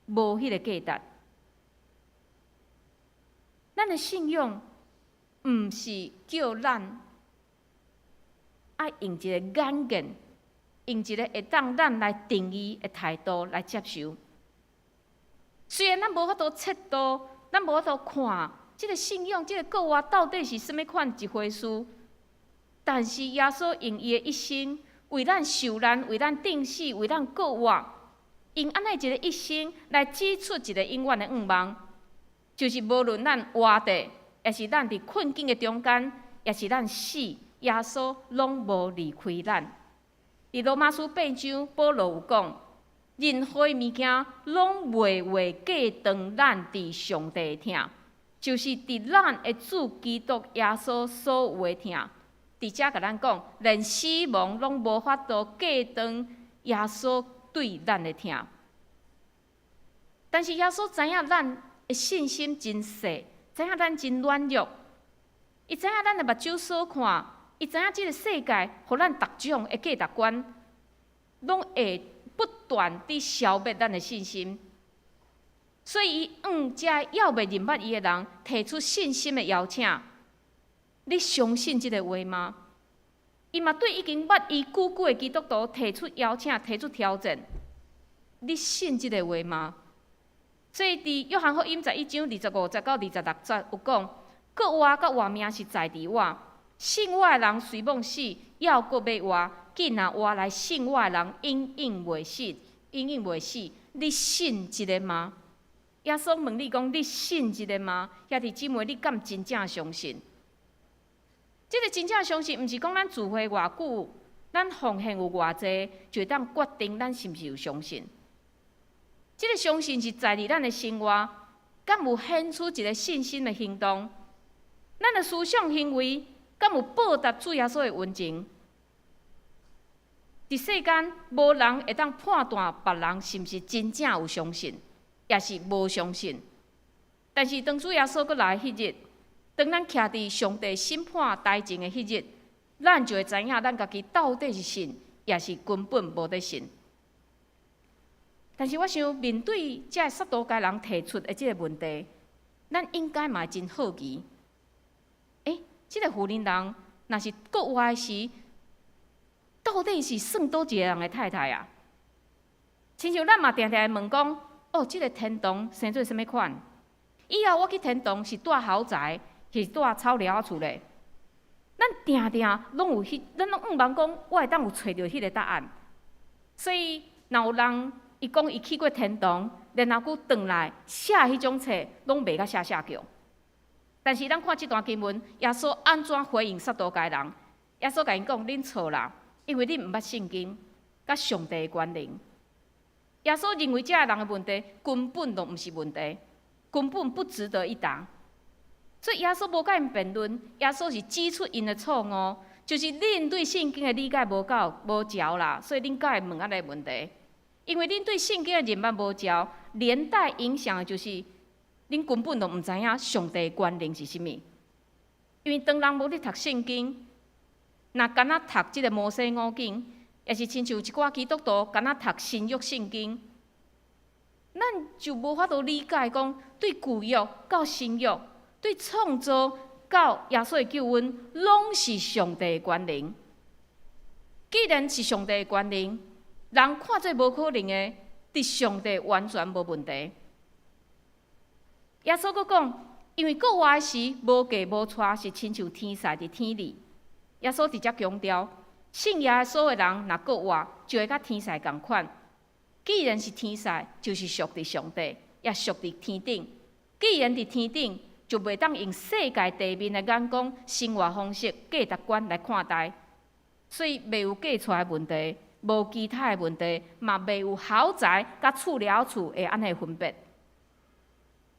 無彼个價值。咱的信仰毋是叫咱愛用一个眼見，用一个會當咱來定義的態度來接受。雖然咱無法度測度，咱無法度看這个信仰、這个復活到底是啥物款一回事，但是耶穌用伊的一生為咱受難、為咱釘死、為咱復活，用按呢一个一生來指出一个永遠的願望，就是無論咱活著，抑是咱佇困境的中間，抑是咱死，耶穌攏無離開咱。佇羅馬書八章，保羅有講，任何物件攏袂會隔斷咱佇上帝的疼，就是佇咱的主基督耶穌所有的疼。佇遮共咱講，連死亡攏無法度隔斷耶穌對咱的疼。但是耶穌知影咱的信心真細，知影咱真軟弱，伊知影咱的目睭所看，伊知影這个世界予咱逐種的價值觀，攏會不斷佇消滅咱的信心。所以伊向這猶未認捌伊的人提出信心的邀請。你相信這个話嗎？伊嘛對已經捌伊久久的基督徒提出邀請，提出挑戰。你信這个話嗎？所以佇約翰福音11章25節到26節有講，閣活佮活命是在佇我，信我的人雖罔死，猶閣欲活；見若活來信我的人，永遠袂死，永遠袂死。你信這个嗎？耶穌問你講，你信這个嗎？兄弟姊妹，你敢真正相信？這个真正相信，毋是講咱聚會偌久，咱奉獻有偌濟，就會當決定咱是毋是有相信。這个相信是在佇咱的生活，敢有顯出一个信心的行動？咱的思想行為，敢有報答主耶穌的恩情？佇世間，無人會當判斷別人是毋是真正有相信，抑是無相信。但是當主耶穌閣來彼日，當咱徛佇上帝審判台前的彼日，咱就會知影咱家己到底是信，抑是根本無佇信。但是我想面對這撒都該人提出的這个問題，咱應該嘛真好奇。欸，這个婦人人若是閣活的時，到底是算佗一个人的太太啊？親像咱嘛定定會問講，哦，這个天堂生做啥物款？以後我去天堂是住豪宅，是住草寮仔厝咧？咱定定攏有彼，咱攏向望講，我會當有揣著彼个答案。所以，若有人伊講伊去過天堂，然後閣轉來寫彼種冊，攏賣甲寫寫叫。但是咱看這段經文，耶穌按怎回應撒都該人？耶穌共𪜶講：恁錯啦，因為恁毋捌聖經，佮上帝的權能。耶穌認為這个人的問題根本就毋是問題，根本不值得一答。所以耶穌無佮𪜶辯論，耶穌是指出𪜶的錯誤，就是恁對聖經的理解無夠無焦啦，所以恁才會問按呢問題。因為恁對聖經的認捌無焦，連帶影響的就是恁根本就毋知影上帝的權能是啥物。因為當人無咧讀聖經，若干焦讀這个摩西五經，抑是親像一寡基督徒干焦讀新約聖經，咱就無法度理解講對舊約到新約，對創造到耶穌的救恩，攏是上帝的權能。既然是上帝的權能，人看做無可能的，佇上帝完全無問題。耶穌閣講，因為閣活的時無嫁無娶，是親像天使佇天裡。耶穌佇遮強調，信耶穌的人若閣活，就會佮天使仝款。既然是天使，就是屬佇上帝，也屬佇天頂。既然佇天頂，就袂當用世界地面的眼光、生活方式、價值觀來看待，所以袂有嫁娶的問題，無其他的問題，嘛袂有豪宅佮厝寮厝的按呢分別。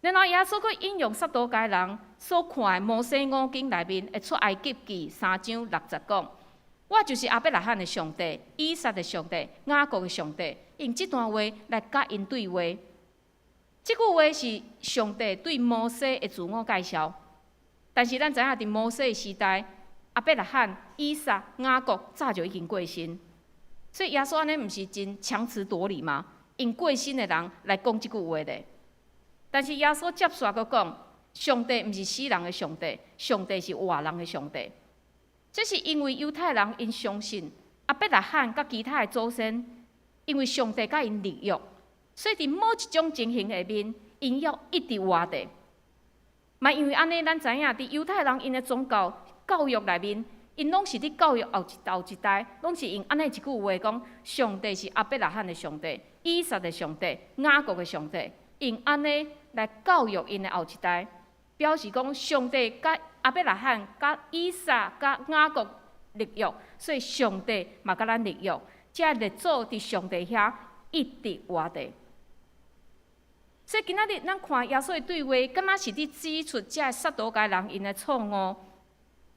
然後耶穌閣引用撒都該人所看的摩西五經內面的出埃及記3章6節講：我就是亞伯拉罕的上帝、以撒的上帝、雅各的上帝。用這段話來佮𪜶對話。這句話是上帝對摩西的自我介紹。但是咱知影佇摩西的時代，亞伯拉罕、以撒、雅各早就已經過身，所以耶穌按呢毋是真強詞奪理嗎？用過身的人來講這句話咧。但是耶穌接續閣講，上帝毋是死人的上帝，上帝是活人的上帝。這是因為猶太人𪜶相信亞伯拉罕佮其他的祖先，因為上帝佮𪜶立約，所以佇某一種情形下面，𪜶猶一直活著。嘛因為按呢，咱知影佇猶太人𪜶的宗教教育內面，𪜶攏是佇教育後一後一代，攏是用按呢一句話講：上帝是亞伯拉罕的上帝、以撒的上帝、雅各的上帝，用按呢來教育𪜶的後一代，表示講上帝佮亞伯拉罕、佮以撒、佮雅各立約，所以上帝嘛佮咱立約。這列祖佇上帝遐一直活著。所以今仔日咱看耶穌的對話，敢若是佇指出這撒都該人𪜶的錯誤，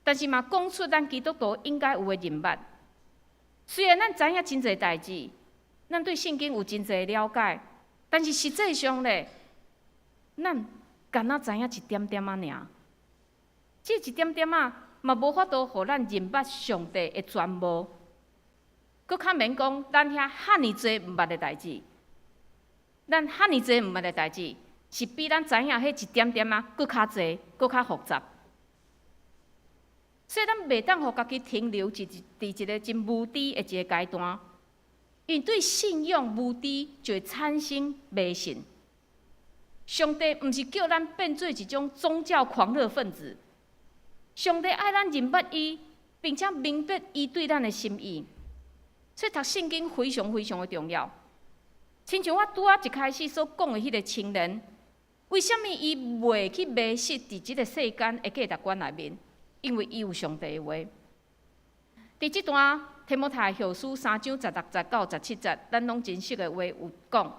但是嘛講出咱基督徒應該有的認捌。雖然咱知影真濟代誌，咱對聖經有真濟了解，但是實際上咧，咱敢若知影一點點仔爾。這一點點仔嘛，無法度予咱認捌上帝的全貌。閣較免講，咱遐遐爾濟毋捌的代誌，咱遐爾濟毋捌的代誌，是比咱知影彼一點點仔閣較濟，閣較複雜。所以咱袂當予家己停留佇一個真無知的一個階段，因為對信仰無知就會產生迷信。上帝毋是叫咱變做一種宗教狂熱分子，上帝愛咱認捌伊，並且明白伊對咱的心意。所以讀聖經非常非常的重要。親像我拄仔一開始所講的彼個青年，為啥物伊袂去迷失佇這個世間的價值觀內面？因為伊有上帝的話。佇這段提摩太後書3章16節到17節，咱攏真熟的話有講：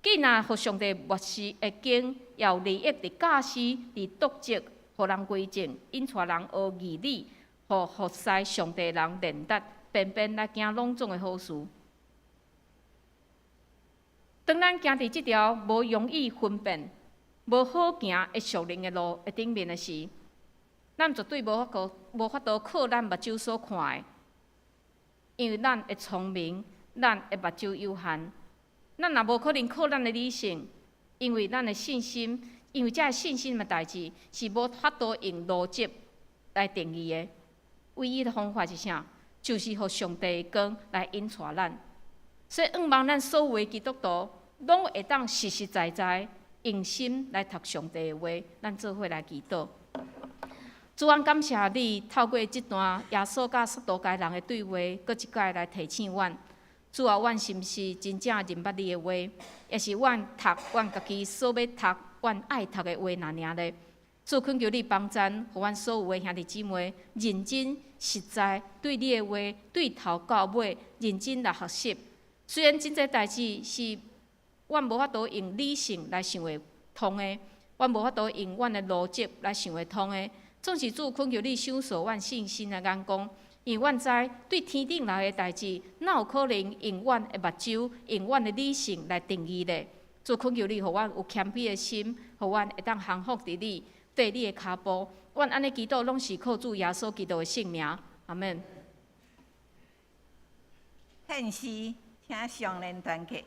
既若予上帝默示的經，有利益佇教示、佇督責、予人歸正，引帶人學義理，予服侍上帝人練達，便便來行攏總的好事。當咱行佇這條無容易分辨、無好行的屬靈的路的頂面的時，咱絕對無法度靠咱目睭所看的，因為咱的聰明、咱的目睭有限，咱也無可能靠咱的理性，因為咱的信心，因為這个信心的代誌是無法度用邏輯來定義的。唯一的方法是啥？就是予上帝的光來引帶咱。所以，向望咱所有的基督徒，攏會當實實在在用心來讀上帝的話，咱做伙來祈禱。主啊，感謝你透過這段耶穌佮撒都該人的對話，閣一擺來提醒阮。主啊，阮是毋是真正認捌你的話，抑是阮讀阮家己所欲讀、阮愛讀的話爾爾咧？主懇求你幫贊，予阮所有的兄弟姊妹認真實在對你的話，對頭到尾認真來學習。雖然真濟代誌是阮無法度用理性來想會通的，阮無法度用阮的邏輯來想會通的。總是主懇求你賞賜阮信心的眼光，因為阮知對天頂來的代誌，哪有可能用阮的目睭、用阮的理性來定義咧？主懇求你，予阮有謙卑的心，予阮會當降服佇你，綴你的跤步。阮按呢祈禱，攏是靠主耶穌基督的聖名。阿們。獻詩，請上聯團契。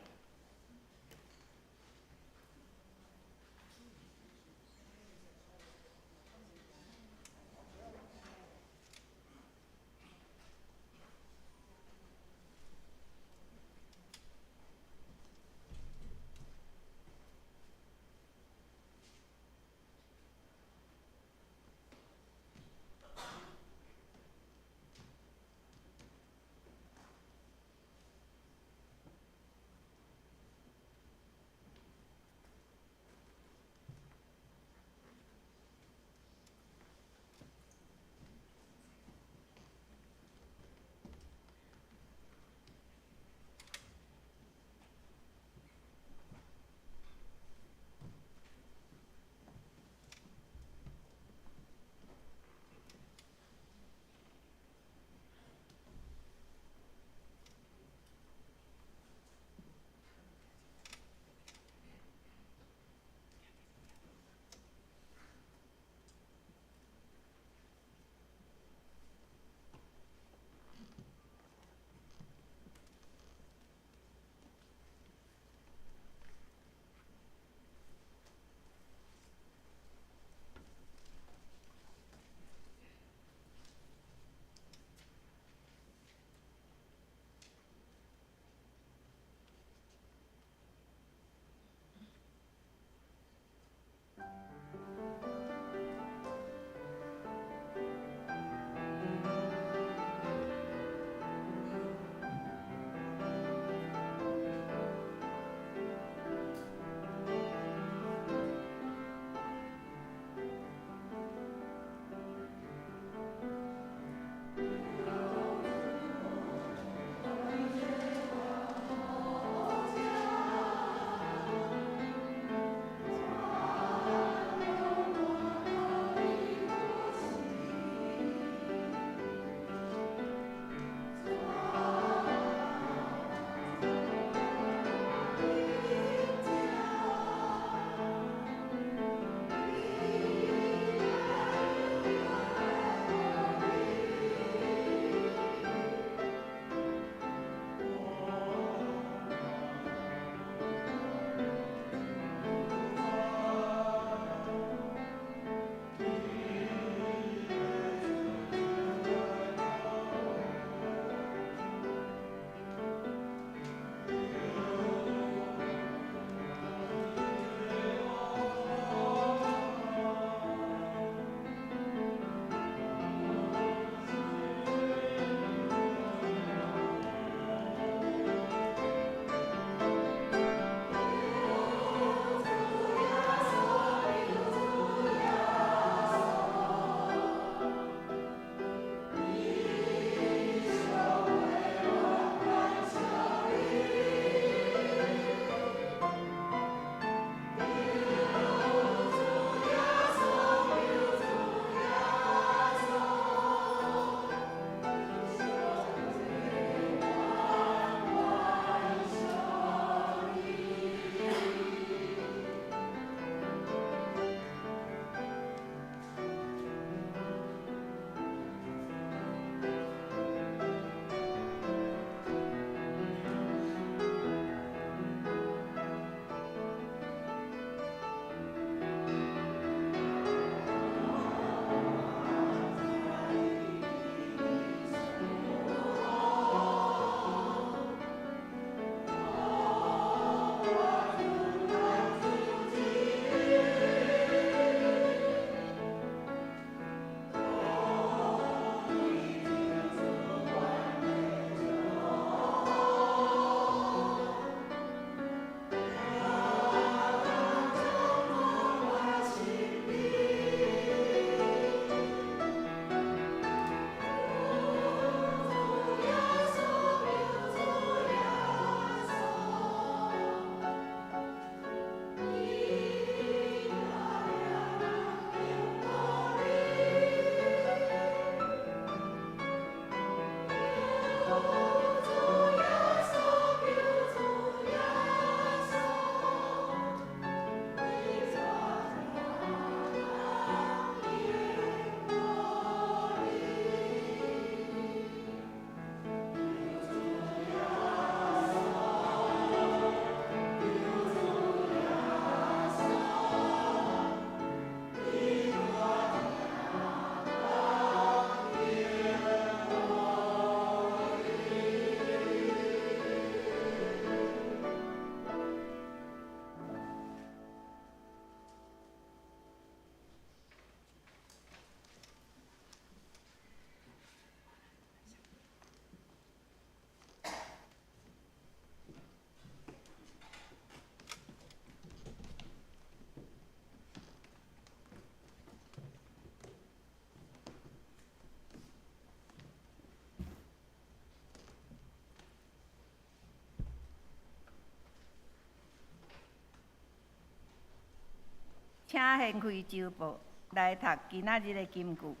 請掀開周報來讀今仔日的金句，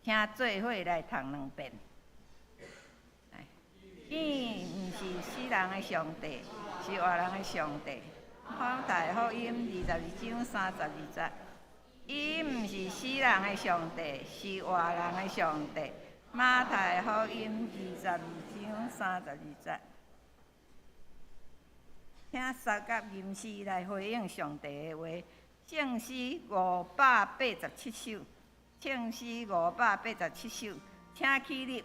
請做伙來讀兩遍。伊毋是死人的上帝，是活人的上帝。馬太福音22章32節。伊毋是死人的上帝，是活人的上帝。馬太福音22章32節。請相佮吟詩來回應上帝的話。聖詩587首，聖詩587首，請起立。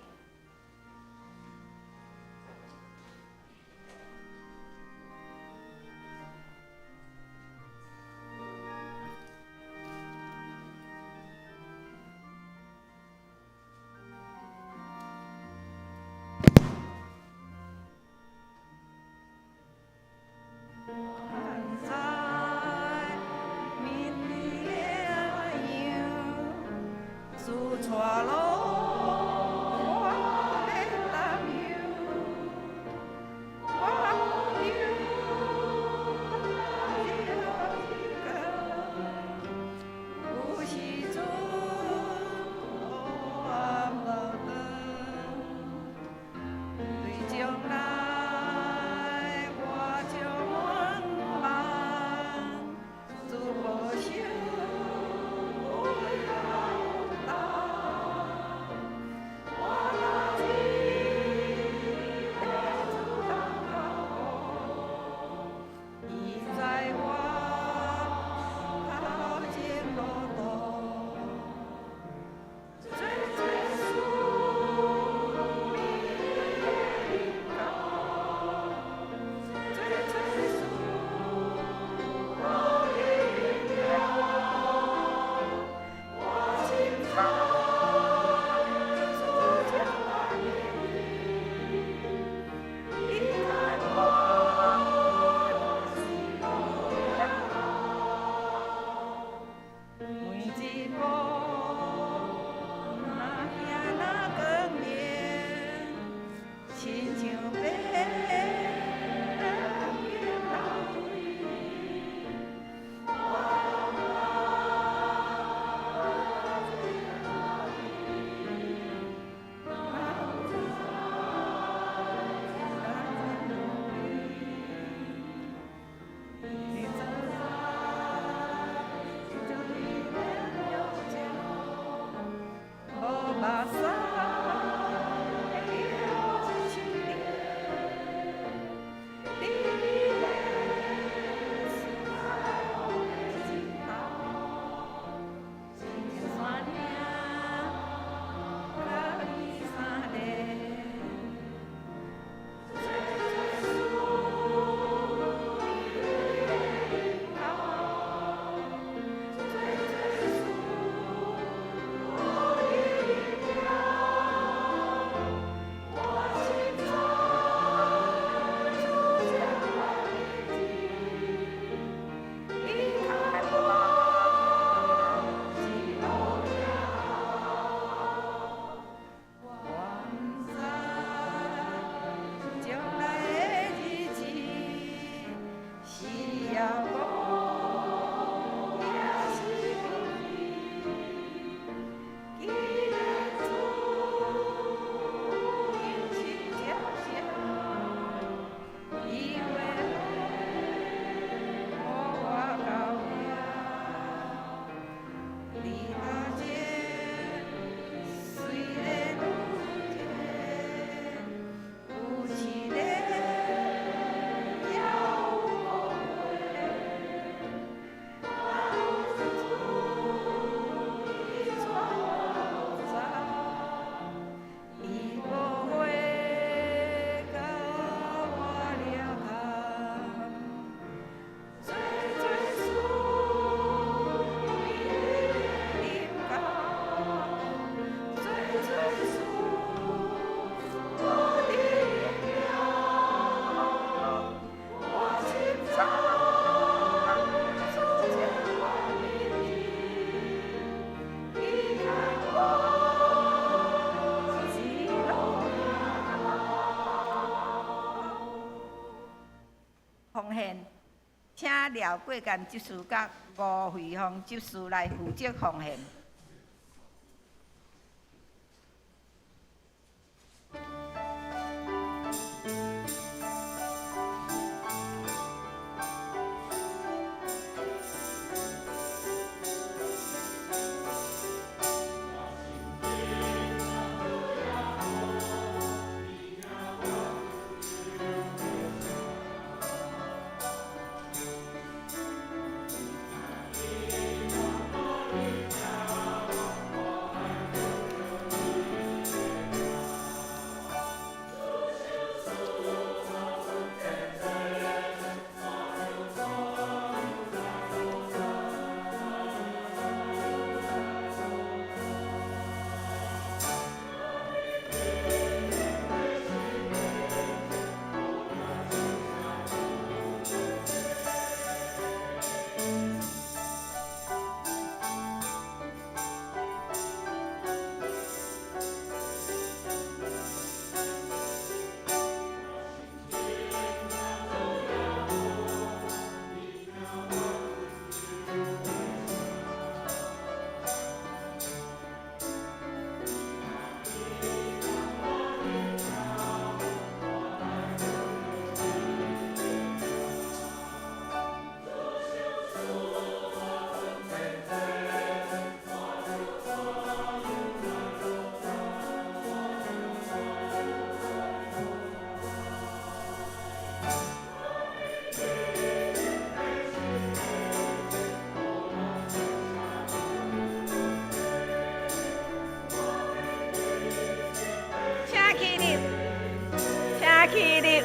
請廖國干執事佮吳惠芳執事來負責奉獻。請起立，請起立。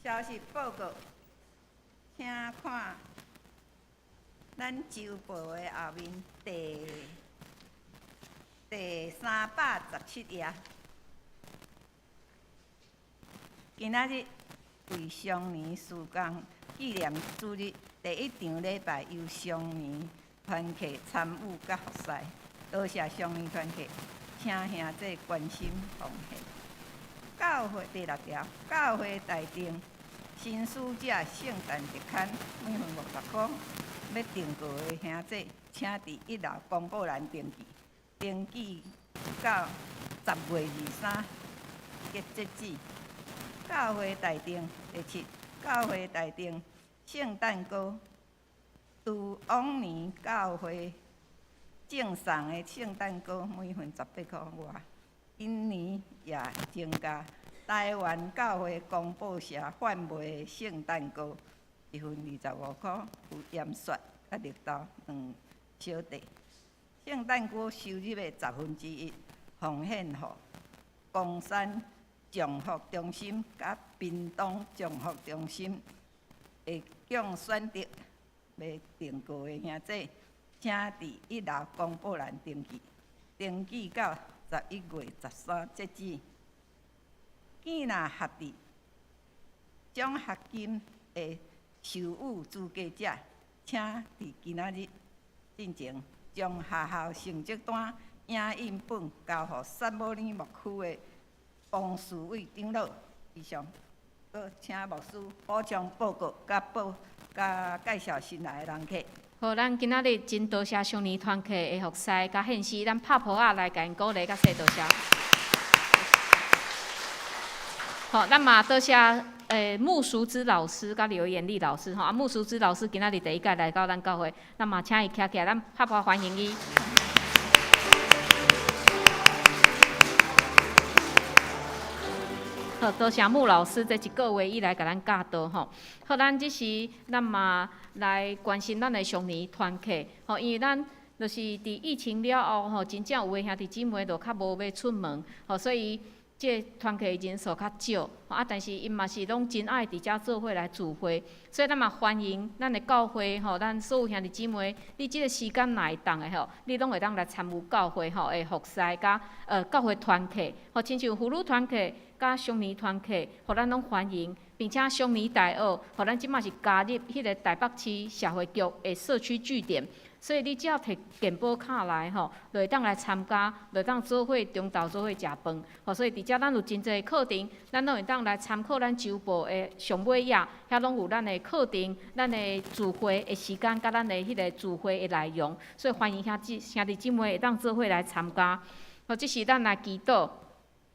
消息報告，請看咱週報的後面第317頁。今仔日為雙年事工紀念主日第一場禮拜，由雙年團契參與佮服侍，多謝雙年團契，請兄弟關心奉獻。教會第六條，教會代訂新使者聖誕特刊，每份50箍。欲訂購的兄弟，請佇一樓公告欄登記，登記到10月23日截止。教會代訂第七，教會代訂聖誕歌，除往年教會贈送的聖誕歌，每份18箍外，今年也增加台灣教會公報社販賣的聖誕歌，一份25箍，有鹽雪佮綠豆兩小塊。聖誕歌收入的1/10奉獻予岡山綜合中心佮屏東綜合中心會供選擇。欲訂購的兄弟，請佇一樓公告欄登記，登記到11月13截止。見若合致獎學金的授予資格者，請佇今仔日進前將學校成績單影印本交予撒母耳牧區的王树伟长老。以上，阁请牧师补充报告，佮报佮介绍新来的人客。好，咱今仔日真多谢少年团契的服侍佮献诗，咱拍噗仔來共𪜶鼓勵佮說多謝。好，咱嘛多謝穆淑芝老師佮劉妍麗老師吼，啊穆淑芝老師今仔日第一屆來到咱教會，咱嘛請伊徛起來，咱拍噗歡迎伊。好，多謝穆老師這一個月以來共咱教導吼。好，咱這時咱嘛來關心咱的少年團契吼，因為咱就是佇疫情了後吼，真正有的兄弟姊妹就較無欲出門吼，所以這團契人數較少，啊，但是𪜶嘛是攏真愛佇遮做伙來聚會，所以咱嘛歡迎咱的教會吼，咱所有兄弟姊妹，你這個時間若會當的吼，你攏會當來參與教會吼的服侍佮教會團契，吼，親像婦女團契佮少年團契，予咱攏歡迎，並且少年大學，予咱這馬是加入彼個台北市社會局的社區據點。所以你只要提健保卡來吼，就會當來參加，就會當做伙中晝做伙食飯。吼，所以佇遮咱有真濟課程，咱攏會當來參考咱週報的上尾頁，遐攏有咱的課程、咱的聚會的時間，佮咱的彼個聚會的內容。所以歡迎兄弟姊妹會當做伙來參加。吼，這時咱來祈禱，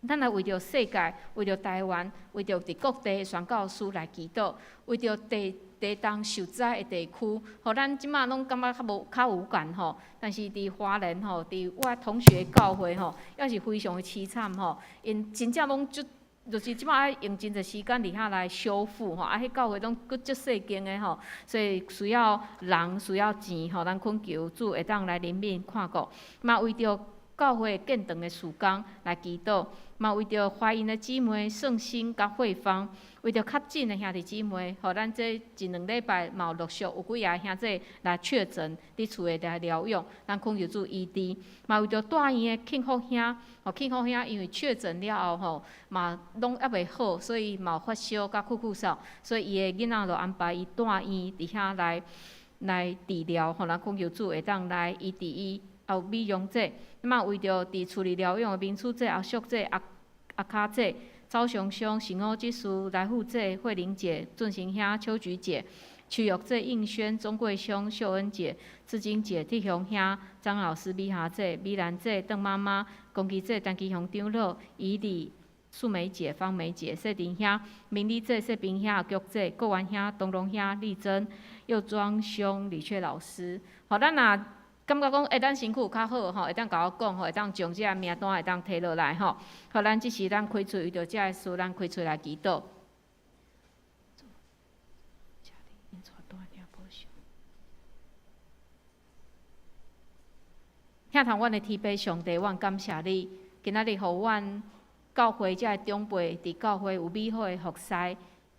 咱來為著世界、為著台灣、為著佇各地的宣教師來祈禱，為著地動受災的地區，予咱這馬攏感覺較無較有感吼。但是佇花蓮吼，佇我同學教會吼，猶是非常的淒慘吼。𪜶真正攏足，就是這馬愛用真濟時間佇遐來修復吼。啊，彼教會攏閣足細間的吼，所以需要人需要錢吼。咱懇求主會當來憐憫看顧，嘛為著教會建堂的事工來祈禱，嘛為著懷孕的姊妹聖心佮慧芳，為著確診的兄弟姊妹，予咱這一兩禮拜嘛有陸續有幾个兄弟來確診，佇厝內來療養，咱懇求主醫治。嘛為著大醫院的慶福兄，吼慶福兄因為確診了後吼，嘛攏猶未好，所以嘛有發燒佮咳咳嗽，所以伊的囡仔就安排伊住院佇遐來治療，予咱懇求主會當來醫治伊。也有美容姐，嘛為著佇厝裡療養的明珠姐、阿淑姐、阿卡姐、周雄雄、神歐技師、來富姐、慧玲姐、俊成兄、秋菊姐、邱玉姐、應軒、鍾桂香、秀恩姐、志晶姐、鐵雄兄、張老師、美霞姐、美蘭姐、鄧媽媽、龚基姐、陳基雄長老、以禮、素梅姐、芳梅姐、謝林兄、明麗姐、謝平兄、菊姐、郭元兄、東龍兄、麗珍、右莊兄、李雀老師。好，咱若感覺講，咱身軀有較好吼，會當共我講吼，會當將這个名單會當提落來吼。好，咱這時咱開喙為著這个事，咱開喙來祈禱。疼痛阮的天父上帝，阮感謝你，今仔日予阮教會這个長輩佇教會有美好的服侍。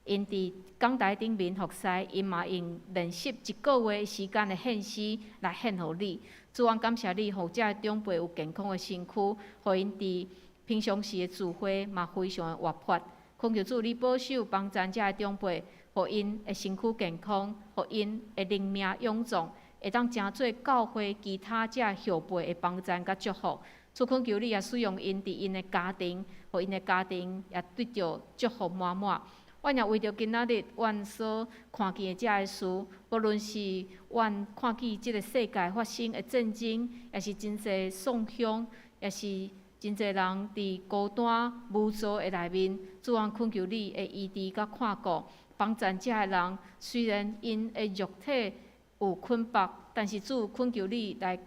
𪜶佇講臺頂面服侍，𪜶嘛用練習一個月時間的獻詩來獻予你。主，阮感謝你，予這个長輩有健康的身軀，予𪜶佇平常時的聚會嘛非常的活潑。懇求主，你保守幫贊這个長輩，予𪜶的身軀健康，予𪜶的靈命勇壯，會當成做教會其他這後輩的幫贊佮祝福。主，懇求你也使用𪜶佇𪜶的家庭，予𪜶的家庭也得著祝福滿滿。阮也為著今仔日阮所看見的這个事，無論是阮看見這个世界發生的戰爭，也是真濟喪鄉，也是真濟人佇孤單無助的內面，主，阮懇求你的醫治佮看顧，幫助這个人。雖然𪜶的肉體有捆縛，但是主懇求你來，予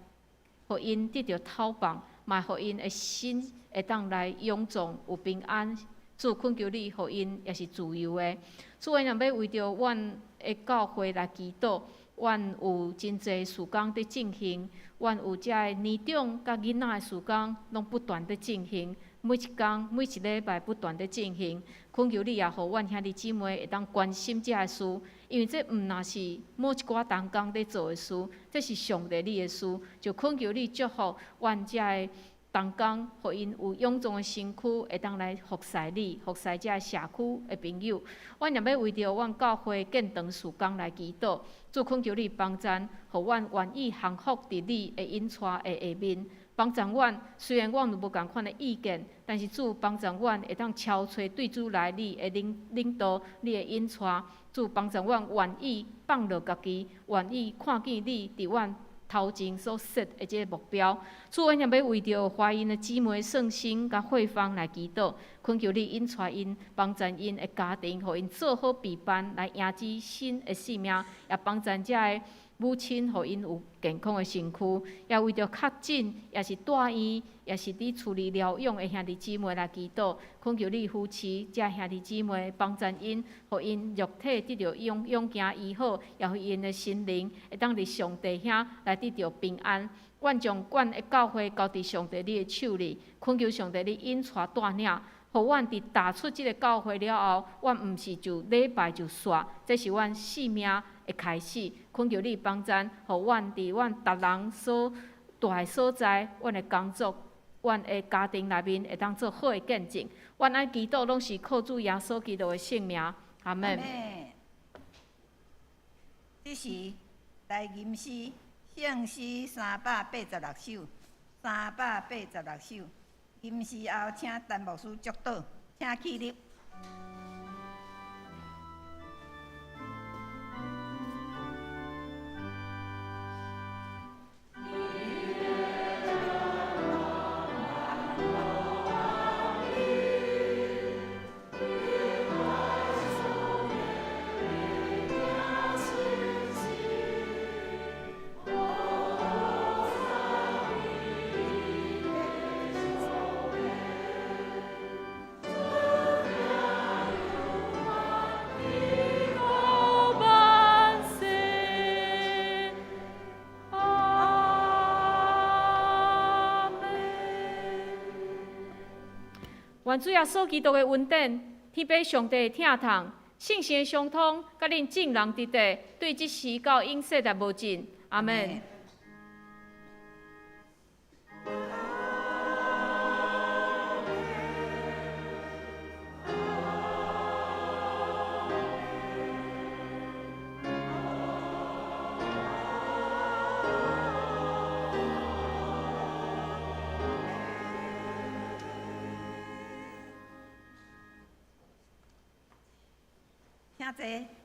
𪜶得著透放，嘛予𪜶的心會當來勇壯，有平安。主懇求你，予𪜶也是自由的。主，阮若欲為著阮的教會來祈禱，阮有真濟事工佇進行，阮有遮个年長佮囡仔的事工，攏不斷佇進行，每一工、每一禮拜不斷佇進行。懇求你也予阮兄弟姊妹會當關心遮个事，因為這毋若是某一寡同工佇做的事，這是上帝你的事，就懇求你祝福阮遮个同工，予𪜶有勇壯的身軀，會當來服侍你，服侍遮个社區的朋友。阮也欲為著阮教會建堂事工來祈禱，主懇求你幫贊，予阮願意降服佇你的引帶的下面，幫助阮，雖然阮有無仝款的意見，但是主幫助阮會當超揣對主來你的領領導，你的引帶。主幫助阮願意放落家己，願意看見你佇阮頭前所設的這个目標。主，阮也欲為著懷孕的姊妹聖心佮慧芳來祈禱，懇求你引帶𪜶，幫助𪜶的家庭，予𪜶做好備辦來迎接新的生命，也幫助遮个母親，予𪜶有健康的身軀，也為著確診，也是住院，也是佇厝裡療養的兄弟姊妹來祈禱，懇求你扶持遮兄弟姊妹，幫助𪜶，予𪜶肉體得著勇勇健醫好，也予𪜶的心靈會當佇上帝遐來得著平安。阮將阮的教會交佇上帝你的手裡，懇求上帝你引帶帶領，予阮佇踏出這个教會了後，阮毋是就禮拜就煞，這是阮生命的開始。懇求你幫贊，予阮佇阮逐人所蹛的所在，阮的工作、阮的家庭內面，會當做好的見證。阮按祈禱攏是靠主耶穌基督的聖名，阿門。這時來吟詩，聖詩386首，386首。吟詩後，請陳牧師祝禱，請起立。願主耶穌基督的恩典、天父上帝的疼痛、聖神的相通，佮恁眾人佇佇，對這時到永世代無盡。阿門。請坐。